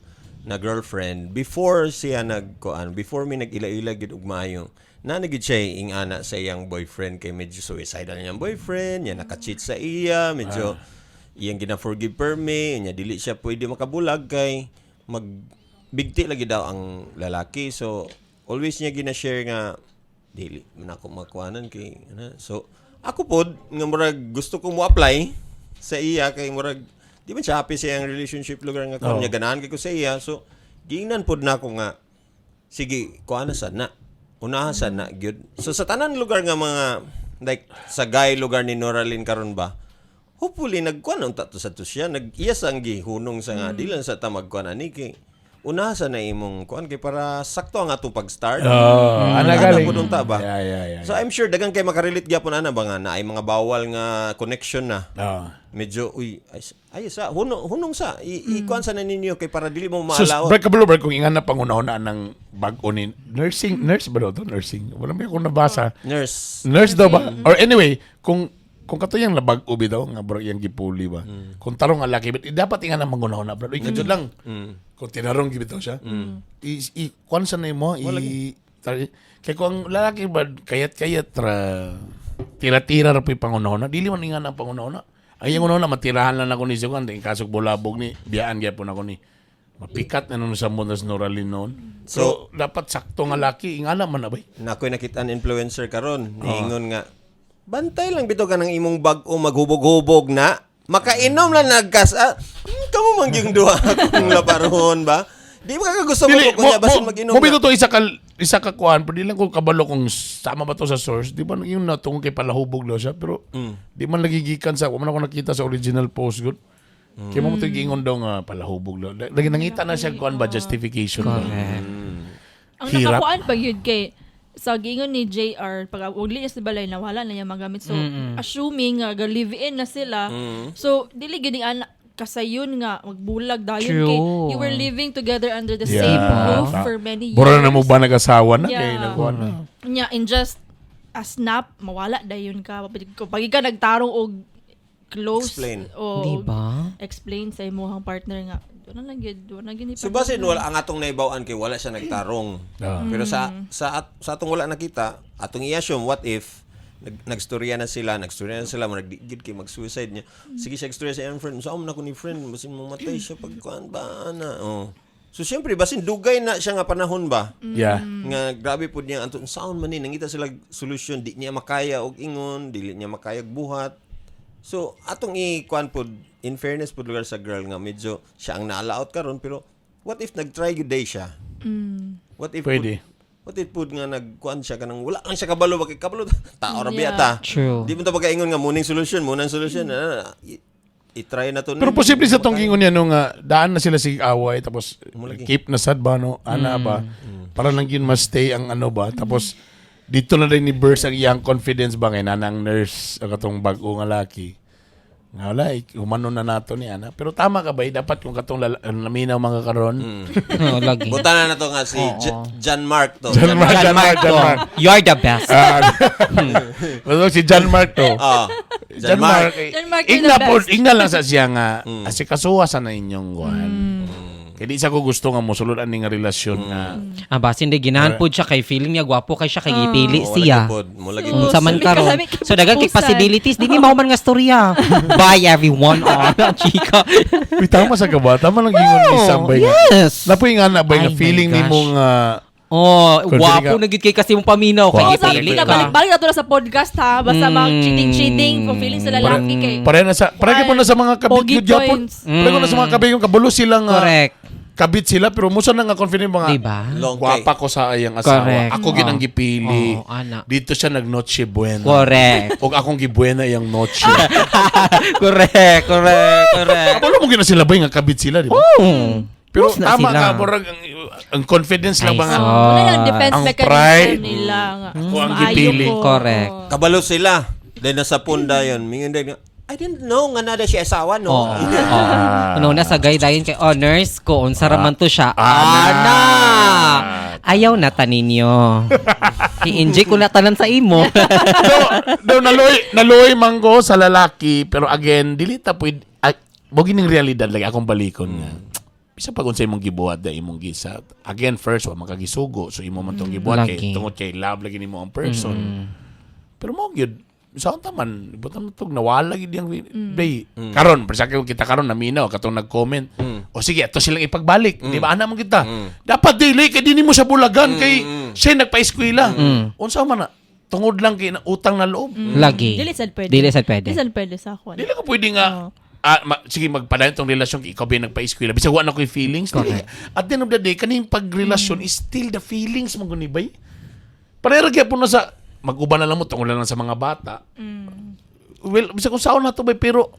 na girlfriend before siya nagkuan, before mi nag-ila-ila gid og maayo. Na gid siya ing-ana sa iyang boyfriend kay medyo suicidal niyang boyfriend, niya naka-cheat sa iya, medyo iyang gina-forgive per me, niya dili siya pwede makabulag kay mag bigti lagi daw ang lalaki. So always niya gina-share nga dili man ako makuanan kay ana. So ako pod nga murag gusto ko mo apply sa iya kay murag di man siya happy sa iyang relationship lugar nga karon Oo. niya ganahan kay ko sa iya. So giingnan pod na ako nga sige kuana sad na. Unahan sad na gyud. So sa tanan lugar nga mga like sa guy lugar ni Noraline karon ba hopefully nagkuan unta to sa to siya nag-iya sa ang gihunong sa nga di lang sa ta magkuan ani kay unahan sa na imong kuan kay para sakto ang atong pag-start. Oh, ana Ana galing. pud unta ba? Yeah. So I'm sure dagan kay makarelate gyapon ana ba nga na ay mga bawal nga connection na. Medyo uy ay, ay sa hunong hunong sa ikuan sa na ninyo kay para dili mo So, maalaw. break kabalo, break, kung ingan na pangunahon ng bag-o ni nursing, nurse ba daw to? Nursing. Wala may akong nabasa. Nurse. Nurse daw ba? Or anyway, kung katuyang labag ubi daw nga bro iyang gipuli ba. Kung tarong nga laki but dapat ingan ang mangunahon na bro. Ikadyo lang. Kung tinarong gibitaw siya. I kuan sa nimo i kay kung ang lalaki ba kayat-kayat ra tira-tira ra po'y pangunahon na dili man ingan ang pangunahon na. Ang iyang unahon na matirahan lang ako ni siya kuan kasog bulabog ni biyaan gyapon ako ni. Mapikat na nun sa mundas Noraline noon. So, dapat sakto nga laki ingana man na bay. Na ako'y nakita an influencer karon niingon nga bantay lang bitaw ka ng imong bag-o maghubog-hubog na makainom lang nagkas ah, kamo man gyung duha kung labaron ba. Di ba ka gusto mo Dili, ko kunya basin mag-inom mo na. bitaw to isa ka kuan, pero di lang ko kabalo kung sama ba to sa source. Di ba yung natungkol kay palahubog daw siya, pero di man lagi gikan sa, wa man ako nakita sa original post gud. Kaya mo to giingon daw nga palahubog daw. Lagi nangita na siya kuan ba justification ba. Correct. Ang Hirap. nakakuan pag yun kay sa gingon ni JR pag ugli niya sa balay na wala na niya magamit, so assuming nga ga live in na sila, so dili gid ang anak kasayon nga magbulag dayon kay you were living together under the same roof for many years. Bura na mo ba nag-asawa na kay nagkuan na. Nya in just a snap mawala dayon ka pag ka nagtarong og close Explain. o Di ba? Explain sa imong partner nga wala na gid, wala na gid So basin wala ang atong naibaw-an kay wala siya nagtarong. Pero sa atong wala nakita, atong i-assume what if nagstorya na sila, murag di gid kay mag-suicide niya. Sige siya gstorya sa iyang friend, saan man ako ni friend, basin mamatay siya pag kuan ba ana. Oh. So siyempre basin dugay na siya nga panahon ba? Nga grabe pud niya anton sound man ni nangita sila solution, di niya makaya og ingon, dili niya makaya og buhat. So atong i-kuan pud, in fairness pud lugar sa girl nga medyo siya ang naalaot karon, pero what if nag-try gyud day siya? What if Pwede. Pud, what if pud nga nagkuan siya kanang wala lang siya kabalo ba kay kabalo tao ra biya ta. True. Di mo ta pagkaingon nga muning solution, munang solution. Na, na, i-try na to. Pero posible sa tong gingon niya nung daan na sila sig away tapos keep na sad ba no ana ba para lang yun mas stay ang ano ba, tapos dito na rin ni Burst ang iyang confidence ba kay nanang nurse ang katong bag-o nga laki nga wala eh, humano na nato ni ana, pero tama ka ba eh, dapat kung katong naminaw mga karon. Oo, lagi. Buta na to nga si John Mark to. John Mark, John Mark, John Mark. You're the best. Ah, pero si John Mark to. Ah, John Mark, eh, John Mark, you're ingna the po, best. ingna lang sa siya nga asikasuha sa na inyong kuan. Kaya di sa ko gusto nga mosulod ani nga relasyon nga. Ah, basin di ginahan po siya kay feeling niya gwapo kay siya kay gipili Oh, siya. lagi pod, mo lagi So, pod. Unsa man Lami karon. ka, lami ka So daghan kay pupusan. possibilities dili mahuman nga storya. Bye everyone on chika. Uy, tama sa ka ba? Tama lang gingon ni Sambay nga. Yes. Napoy nga na ba nga Ay, my feeling ni gosh. mo nga Oh, Kung gwapo sino na gid kay kasi mong paminaw kay Oo, sabi gipili ko na, ka. balik-balik na to na sa podcast ha. Basta mga cheating-cheating, kung feeling sa lalaki kay pare na sa pare po na sa mga kabit Pogi gyud gyapon. points. Pare ko na sa mga kabit yung kabalo sila nga. Correct. Kabit sila pero musa na nga confident mga Diba? Long Gwapa ko sa iyang asawa. Correct. Ako gid ang Oh. gipili. Oh, ana. Dito siya nag-noche buena. Correct. Og akong gibuena iyang noche. Correct, correct, correct. Kabalo mo gid na sila ba nga kabit sila, di ba? Oh. Pero Close na tama sila. ka, murag ang confidence lang Ay, ba nga. so- Wala yung defense Ang mechanism pride. nila nga. Ako ang Maayo gipili. ko. Correct. Kabalo sila. Then nasa punda yun. Mingon din, I didn't know nga nada siya asawa, no? Oo. Oo. Ano na sa guy dayon kay honors ko unsa ra man to siya. Ana. Ana. Ayaw na taninyo. I-enjoy ko na tanan sa imo. Do naloy man ko sa lalaki, pero again dili ta pwede mo gining realidad lagi akong balikon nga. Bisa pag unsa imong gibuhat da imong gisa. Again, first wa makagisugo, so imo man tong gibuhat kay Lagi. tungod kay love lagi nimo ang person. Pero mo gyud sa unta man butan mo tog nawala gid yang day. Karon pero sa kita karon naminaw katong nag-comment. O sige, ato silang ipagbalik, di ba ana mo kita. Dapat dili kay dinhi mo sa bulagan kay siya nagpa-eskwela. Unsa man na tungod lang kay na utang na loob. Lagi. Dili sad pwede. Dili sad pwede. Dili sad pwede sa ako. Dili ko pwede nga sige magpadayon tong relasyon kay ikaw ba yung nagpa-eskwela bisag wa na ko'y feelings. Dili. At the end of the day kaning pagrelasyon is still the feelings mo guni bay. Pareho gyapon na sa mag-uban na lang mo tungod lang sa mga bata. Well, bisag kung saon na to bay, pero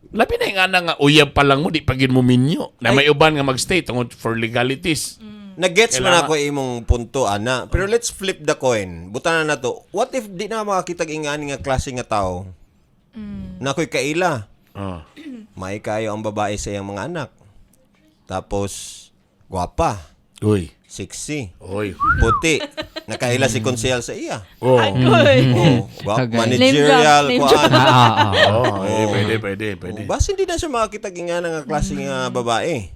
labi na yung ana nga uyab pa lang mo di pa gyud mo minyo na may uban nga magstay tungod for legalities. Nag-gets man Kailangan- ako imong punto, ana. Pero let's flip the coin. Butan na to. What if di na makakita ingani nga klase nga tao? Na ako'y kaila. May kayo ang babae sa iyang mga anak. Tapos, gwapa, Uy. sexy, Uy. puti. Nakaila si konsehal sa iya. Oh. Agoy. Oh, gwap, Okay. managerial, Name drop, name kuan. Ah, ah, ah. Oh, eh, pwede, pwede, pwede. Oh, basin di na siya makakita ingana nga klase nga babae.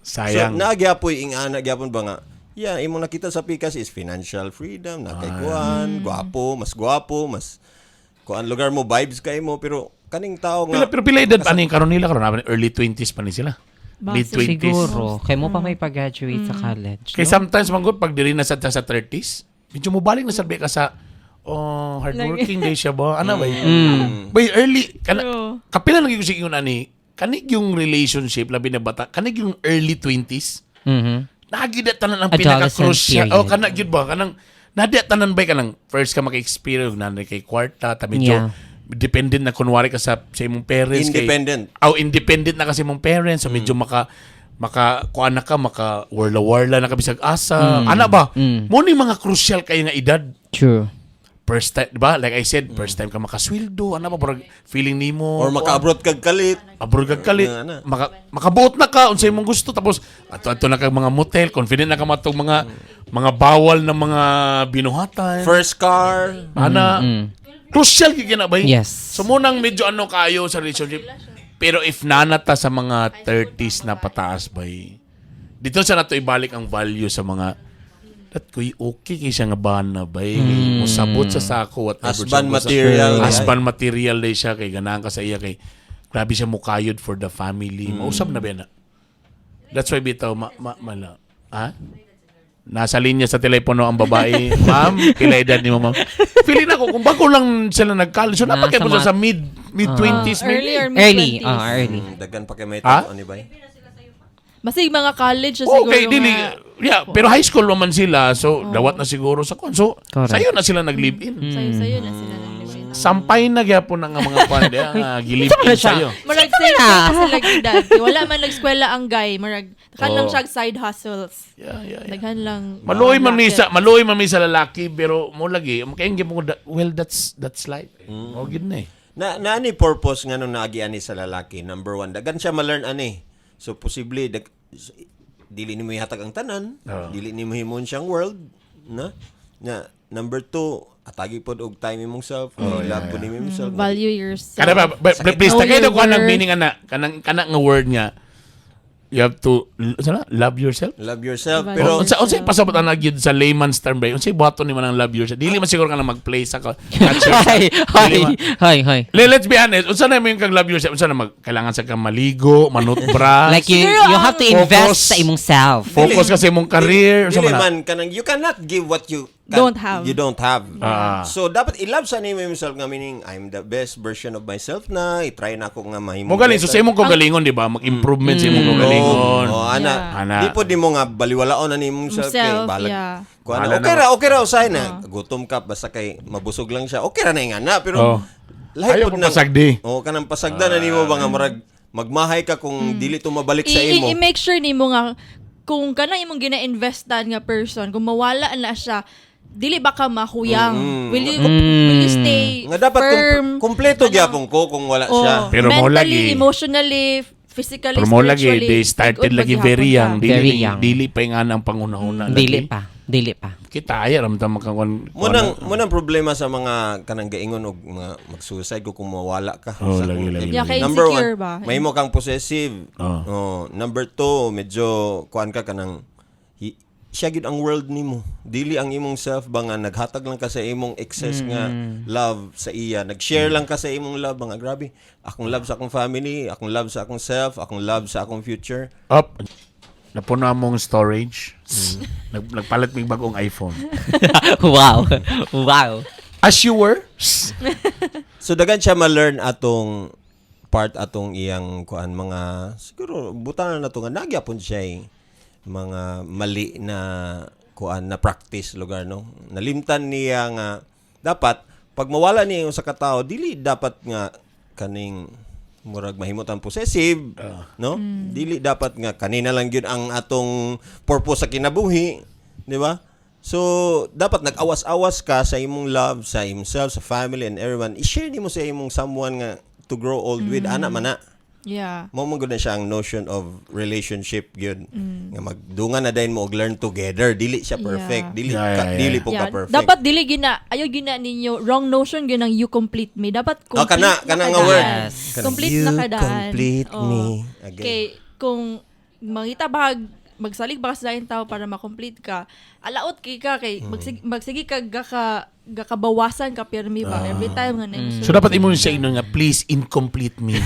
Sayang. So, naagyapoy ingana gyapon ba nga? Yeah, imong nakita sa pikas is financial freedom, nakay kuan, gwapo, mas kuan lugar mo vibes kay mo, pero kaning tao nga Pila, pero pila edad pa ni karon nila karon early 20s pa ni sila. Mid Base. 20s. Siguro. Kay mo pa may pag-graduate sa college. Kay no? sometimes man gud pag diri na sa 30s, medyo mobalik na sad ka sa oh, hardworking day siya ba? Ano ba? Bay early kana True. kapila lang gyud ko sa ingon ani, kanig yung relationship labi na bata, kanig yung early 20s. Naa gyud na tanan ang Adolescent pinaka-crucial. period. Oh, kana gyud ba kanang naa tanan ba kanang first ka maka-experience na kay kwarta ta medyo dependent na kunwari ka sa imong parents kay- Independent. Oh, independent na kasi imong parents, so medyo maka kuan na ka, maka warla-warla na ka bisag asa. Ana ba? Mo ni mga crucial kayo nga edad. True. First time, di ba? Like I said, first time ka makasweldo, ana ba parang feeling nimo Or maka-abroad kag kalit. Abroad ka kalit, Ano, ano. makabuot na ka unsay imong gusto, tapos ato-ato na ka mga motel, confident na ka matong mga bawal na mga binuhatan. First car. Ana, crucial gyud na ba? Yes. So munang medyo ano kayo sa relationship. Pero if nanata sa mga 30s na pataas bay, dito sa nato ibalik ang value sa mga that koy okay kay siya nga bana bay. Musabot sa sako, whatever. Husband siya. material. Husband material day siya kay ganahan ka sa iya kay grabe siya mukayod for the family. Mausap na ba na? That's why bitaw ma, ma, mala. Ha? Nasa linya sa telepono ang babae. Ma'am, pila edad ni mo, ma'am? Feeling ako, kung bago lang sila nag-college, so Nasa napakaya po siya mga- sa mid 20s Early maybe. or Early. mid-20s. Ah, early. Dagan pa kay may Ha? tao ni bay. Masig mga college na siguro Okay, dili. nga. Yeah, pero high school naman sila, so dawat na siguro sa kon. So, Correct. sayo na sila nag-live-in. Sayo-sayo na sila nag-live-in. Sampay na gyapon ang mga kwan, di, ang gilip Saan in na siya? sayo. Murag same na. same sila edad. Wala man nagskwela ang guy. Murag daghan lang Oo. siya side hustles. Yeah. Daghan lang. Maluoy man mi sa lalaki pero mo lagi kay mo well, that's life. Mo gid na eh. Na ani purpose nga nung naagi ani sa lalaki? Number one, dagan siya ma-learn ani. So posible dili nimo ihatag ang tanan, Oo. dili nimo himon siyang world, na? Na number two, atagi pod og time imong self, oh, love pod nimo imong self. Value yourself. Kada ba, please Know tagay your daw ko ng worth. meaning ana kanang kana nga word nga you have to sana love yourself. Love yourself Value pero Pero unsa pasabot ana gyud sa layman's term ba? Unsay buhaton nimo ng love yourself? Dili man siguro ka na mag-play sa ka. Hoy, hoy, hoy, hoy. Let's be honest, unsa na mo yung kag love yourself? Unsa na mag kailangan sa kang maligo, manutbra, Like you, Siguro you have to invest Focus. sa imong self. focus ka sa imong career, unsa dili man na? man kanang you cannot give what you Don't have. You don't have. Ah. So dapat i-love sa nimo imong self nga meaning I'm the best version of myself na i-try na ako nga mahimo. Mo galing so sa imong kagalingon, di ba? Mag-improvement sa imong kagalingon. Oh, ana. Yeah. Ana. Di po di mo nga baliwalaon na nimong self kay Self, balag. yeah. Kuan Bahala okay na ra, okay ra usay na. Gutom ka basta kay mabusog lang siya. Okay ra na yung ana pero Oh. lahi Ayaw pod pong pasagdi. Oh, kanang pasagda na nimo ba nga murag magmahay ka kung dili to mabalik sa imo. I-make sure nimo nga kung kanang imong gina-investan nga person, kung mawala na siya, dili ba ka mahuyang? Will you stay Nga dapat firm? kumpleto gyapon ko kung wala Oh, siya. Pero mo mentally, lagi- emotionally, physically, Pero mo lagi, spiritually. they started tig-on lagi paghihapon very ka. young. Dili, Very young. Dili pa yung anang pangunahuna. Dili lagi. pa. Dili pa. Kita ay ramdam makakuan. Mo nang problema sa mga kanang gaingon og mga mag-suicide ko kung mawala ka. Oh, Sa lagi, kung- lagi, Yeah, kay Number insecure one, ba? mahimo kang possessive. Oh. Oh, number two, medyo kuan ka kanang siya gyud ang world nimo. Dili ang imong self ba nga naghatag lang ka sa imong excess nga love sa iya. Nag-share lang ka sa imong love ba nga grabe. Akong love sa akong family, akong love sa akong self, akong love sa akong future. Up. Napuno among storage. Nagpalit mig bagong iPhone. Wow. As you were. So dagan siya ma-learn atong part atong iyang kuan mga siguro butan na to nga nagyapon siya eh, mga mali na kuan na practice lugar no. Nalimtan niya nga dapat pag mawala niya yung sa katao dili dapat nga kaning murag mahimot ang possessive no, dili dapat nga kanina lang gyud ang atong purpose sa kinabuhi, di ba? So dapat nag-awas-awas ka sa imong love sa himself, sa family and everyone. I-share nimo sa imong someone nga to grow old with, ana man na. Mo man gud na siya ang notion of relationship gyud nga magdungan na dayon mo og learn together, dili siya perfect, dili ka, dili po ka perfect. Dapat dili gina ayo gina ninyo wrong notion ginang "you complete me." Dapat Oh, complete kana na kana nga kadaan. word. Yes. Kana, Complete "You na kadaan. complete Oo. me." Again. Kay kung mangita ba magsalig ba ka sa laing tao para ma-complete ka, alaot kay ka kay magsige ka gakabawasan ka pirmi ba every time nga na So dapat imo siya ino nga please incomplete me.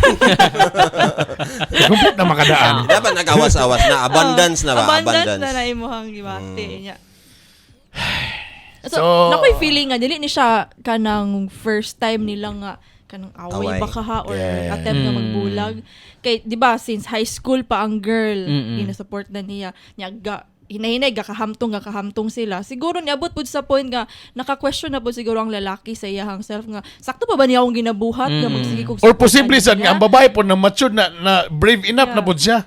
Complete na makadaan. Dapat nag-awas-awas na abundance na ba? Abundance na na imuhang gibati niya. So, So- nakoy feeling nga dili ni siya kanang first time nila nga kanang away Away. ba ka ha or attempt nga magbulag kay di ba since high school pa ang girl, ina-support na niya niya, ga hinahinay gakahamtong sila. Siguro niabot pud sa point nga naka-question na pud siguro ang lalaki sa iyahang self nga sakto pa ba niya akong ginabuhat nga magsige kog Or support posible sad niya? nga ang babae po na mature na, na brave enough na po siya.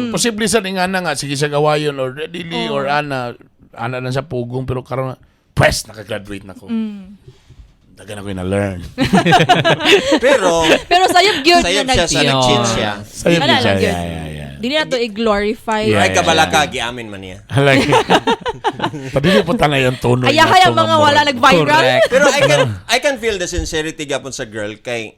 Posible sad nga na nga sige siya gawayon or dili or ana ana lang sa pugong, pero karon pues nakagraduate na ko. Dagan ako na learn. Pero Pero sayop gyud sayop na siya sa Yeah. nag-cheat siya. Sayop Wala yun siya. lang gyud. Yeah. Dili na to i-glorify. Ay kabalaka giamin man niya. Like, padili po tanay ang tono. Ayahay ang mga wala nag-viral. Correct. Pero I can feel the sincerity gapon sa girl kay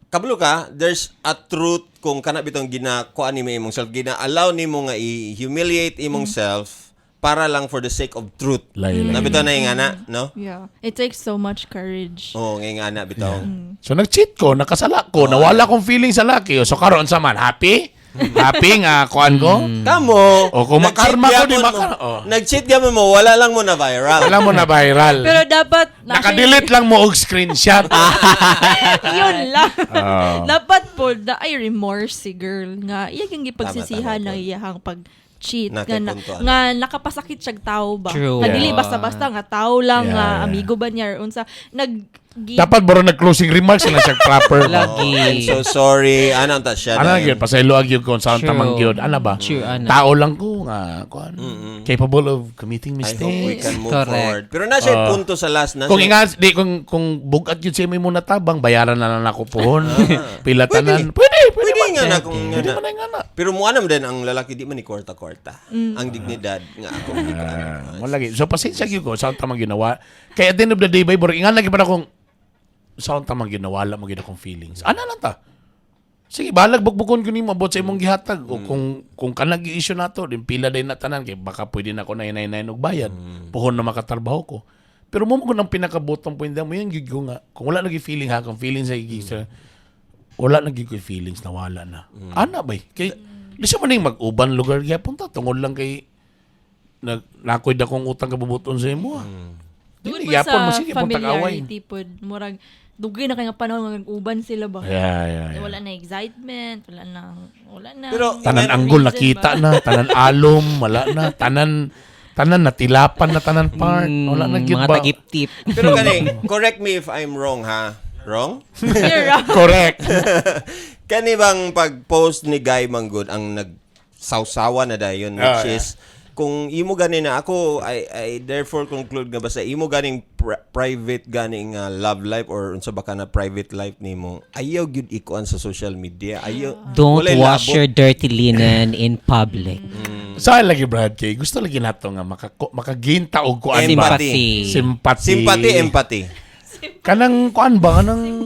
kabalo ka, there's a truth kung kana bitong ginakuan nimo imong self, gina-allow nimo nga i-humiliate imong self para lang for the sake of truth. Lay, lay. Na bitaw na yung ana, no? Yeah. It takes so much courage. Oo, nga yung ana bitaw. So nag-cheat ko, nakasala ko, nawala kong feeling sa laki. So karon sa man, happy? Happy nga kuan ko? Kamo, O, kung nag-cheat makarma ko, di gyapon makar- oh. Nag-cheat gyapon mo, wala lang mo na viral. Wala mo na viral. Pero dapat Naka-delete lang mo og screenshot. Yun lang. Ah. Dapat po na ay remorse si girl nga iya kang gipagsisihan Tama, tama ng po. iyahang pag cheat Na nga, kay na, punto, ano. nga nakapasakit siyag tao ba. True. Nga dili basta-basta nga tao lang nga amigo ba niya or unsa nag Dapat bro nag-closing remarks na siya proper. Ba? Lagi. I'm so sorry. Ano ang ta siya? Ano na gyud pasaylo gyud kung saan True. tamang gyud. Ano ba? True, ana. Tao lang ko nga kuan. Capable of committing I hope we mistakes. can move Correct. forward. Pero na siya punto sa last na Kung siya. inga di kung bugat gyud sa imo mo natabang, bayaran na lang ako pohon. Pila tanan. Pwede, pwede, Pwede man. nga na kung nga Pwede na. man na nga na. Pero mo anam din ang lalaki di man ni kwarta-kwarta. Ang dignidad nga ako. Ah, wala lagi. So pasensya gyud ko sa tamang ginawa. Kaya at the end of the day, bay, burag ingan lagi pa na kung sa tamang ginawala mo gid akong feelings. Ana lang ta. Sige, balag bukbukon ko nimo about sa imong gihatag o kung kanag issue nato, din pila din na tanan kay baka pwede na ako 999 og bayad. Puhon na makatrabaho ko. Pero mo mo ang pinakabotong point mo yun gyud ko nga kung wala nagi feeling ha, kung feeling sa igi sa wala na gyud ko feelings, nawala na. Ana bay kay lisa man ning mag-uban lugar gyapon ta tungod lang kay nag nakoy dakong utang kabubuton sa imo. Ah. Tungod Dili po gyapon mo sa sige pong tag-away. familiarity pod, murag dugay na kay nga panahon nga nag-uban sila ba. Yeah. Wala na excitement, wala na Pero, Tanan Reason anggol ba? nakita na, tanan alom wala na, tanan tanan natilapan na tanan part, wala na gyud Mga ba. tagip-tip. Pero kani, correct me if I'm wrong ha. Wrong? You're wrong. Correct. Kani bang pag-post ni Guy Manggod ang nagsawsawa na dayon, which is kung imo gani na ako, I therefore conclude nga basta imo ganing private ganing love life or unsa ba ka na private life nimo, ayaw gyud ikuan sa social media, ayaw. Don't Walay wash labot. your dirty linen in public. Sa lagi Brad kay gusto lagi nato nga maka makagain ta og kuan ba. Empathy. Sympathy. Sympathy, empathy. Kanang kuan ba kanang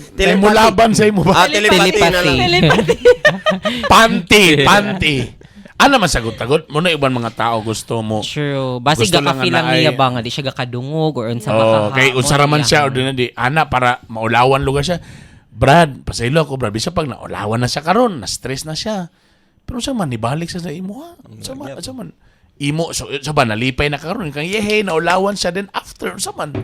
Telepathy. mo laban sa imo ba? Ah, telepathy na lang. Telepathy. Panty, panty. Ano man sagot-tagot mo na ibang mga tao gusto mo. True. Basig Gusto lang gaka-feel nga lang na ay- niya ba nga di siya gakadungog or unsa Oh, makahamon kay usara man siya niya. or di ana para maulawan lugar siya. Brad, pasaylo ako Brad, bisa pag naulawan na siya karon, na stress na siya. Pero sa man nibalik siya sa imo ha. Sa man imo so, sa ba nalipay na karon kang yehe naulawan siya then after sa man.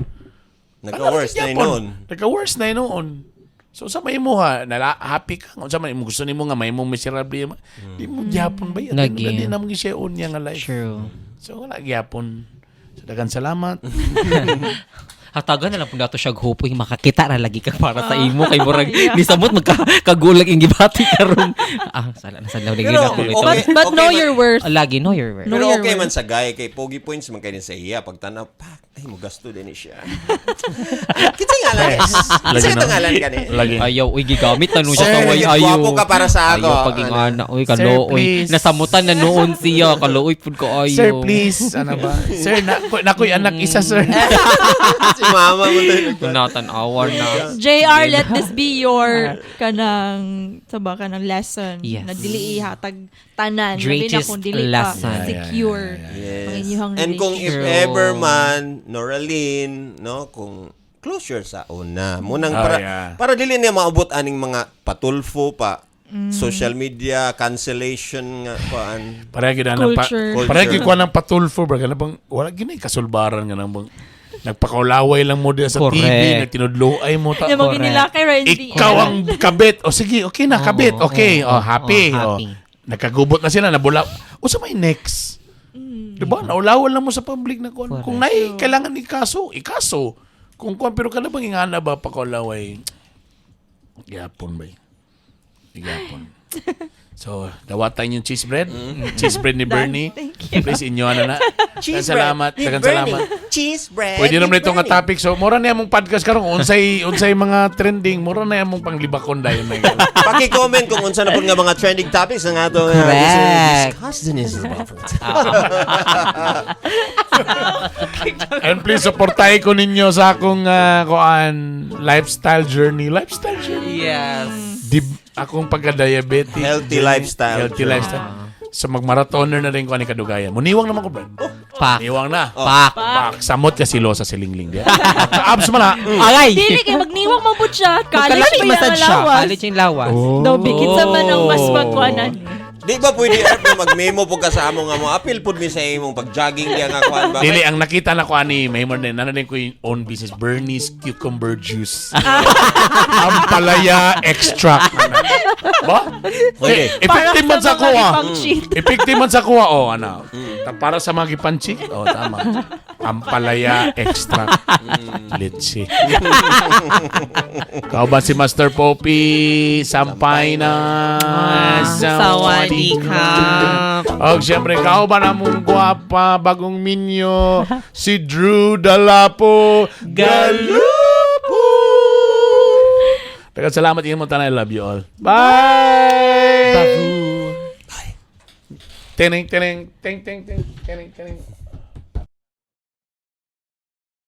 Nagka-worse na noon. Nagka-worse na noon. So sa may imo ha, nala, happy ka. Unsa man imo gusto nimo nga may mo miserable ma. Di mo gyapon ba yan? Lagi. Di na mo siya unya nga life. True. So wala gyapon. So daghang salamat. Hatagan na lang po nato siya hupoy makakita ra lagi ka para sa imo kay murag ni samot magka kagulag ing gibati karon. Ah, sala na sa lagi Pero, na ko ito. okay. But know man. your worth. Ah, lagi know your worth. Know Pero your okay man worth. sa guy kay pogi points man kay ni sa iya pag tanaw pak ay mo gasto din ni siya. Kinsa nga lang? Lagi Kinsa na. ngalan kani? Lagi. Ayaw, uy, gigamit na nun siya Sir, sa way, ayaw. gwapo ka para sa ako. Ayaw, paging Ano? ana, uy, Sir, kalooy. please. Nasamutan na noon siya, kalooy pud ko ayo. Sir, please. Ano ba? Sir, na, nakoy anak isa, sir. Si mama mo to. Natanawa na. JR, let this be your kanang saba kanang lesson Yes. na dili ihatag tanan labi na Greatest kung dili lesson. pa secure ang inyong And kung if True. ever man, Noraline, no, kung closure sa una, munang para para dili niya maabot aning mga patulfo pa, social media cancellation nga kuan. Pareha gid anang pa, Culture. pareha gid ko ng patulfo bro, kana bang wala gini kasulbaran nga nang bang Nagpakaulaway lang mo diya sa TV, nagtinudloay mo. Yung mga ginilakay ra hindi. Ikaw ang kabit. O sige, okay na, kabit. Okay, oh, happy. Oo, Oh, happy. Nagkagubot na sila, nabula. O sa may next? Diba? Naulawan lang mo sa public na kung, kung nai, kailangan ikaso, ikaso. Kung kuan, pero kada bang ingana ba pakaulaway? Gapon ba? Gapon. So, dawatan yung cheese bread. Cheese bread ni Bernie. Thank you. Please, inyo na na. Cheese Salamat. bread ni Daghang Bernie. salamat. Cheese bread. Pwede ni naman itong nga Bernie. topic. So, mura na among podcast karon unsay unsay mga trending, mura na among panglibakon dayon na. Paki-comment kung unsa na pud nga mga trending topics nga ato nga discuss din is And please suportahin ko ninyo sa akong kuan lifestyle journey, lifestyle journey. Yes. Di, akong pagka-diabetic. Healthy journey, lifestyle Healthy journey. lifestyle. So magmarathoner na rin ko ani kadugayan. Muniwang naman ko, bro. Pak. Niwang na. Pak. Pak. Samot ka silo sa silingling diya. Abs man ha. Aray! Dili kay magniwang man pud siya. College Magkalami pa yung massage siya. lawas. College yung lawas. Oh. Daw bikit sa man ang mas magkuanan. Di ba pwede Erp, na mag-memo po ka sa amo nga mo apil pud mi sa imong pag-jogging diya nga kuan ba? Dili, ang nakita na ko ani, may more din, din ko yung own business, Bernie's Cucumber Juice. Ampalaya extract. Ba? Pwede. Eh, effective man sa mga kuha. gipang-cheat. Effective man sa kuha. Oh, ano. Para sa mga gipanchik. Oh, tama. Ampalaya extract. Litsi. Kauban si Master Poppy. Sampay na. Sawadee ka. Og siyempre, kauban among gwapa, bagong minyo, si Drew Dalapo Galupo. Daghang salamat inyo mo tanan. I love you all. Bye! Babu. Tining, tining, ting, ting, ting, tining, tining.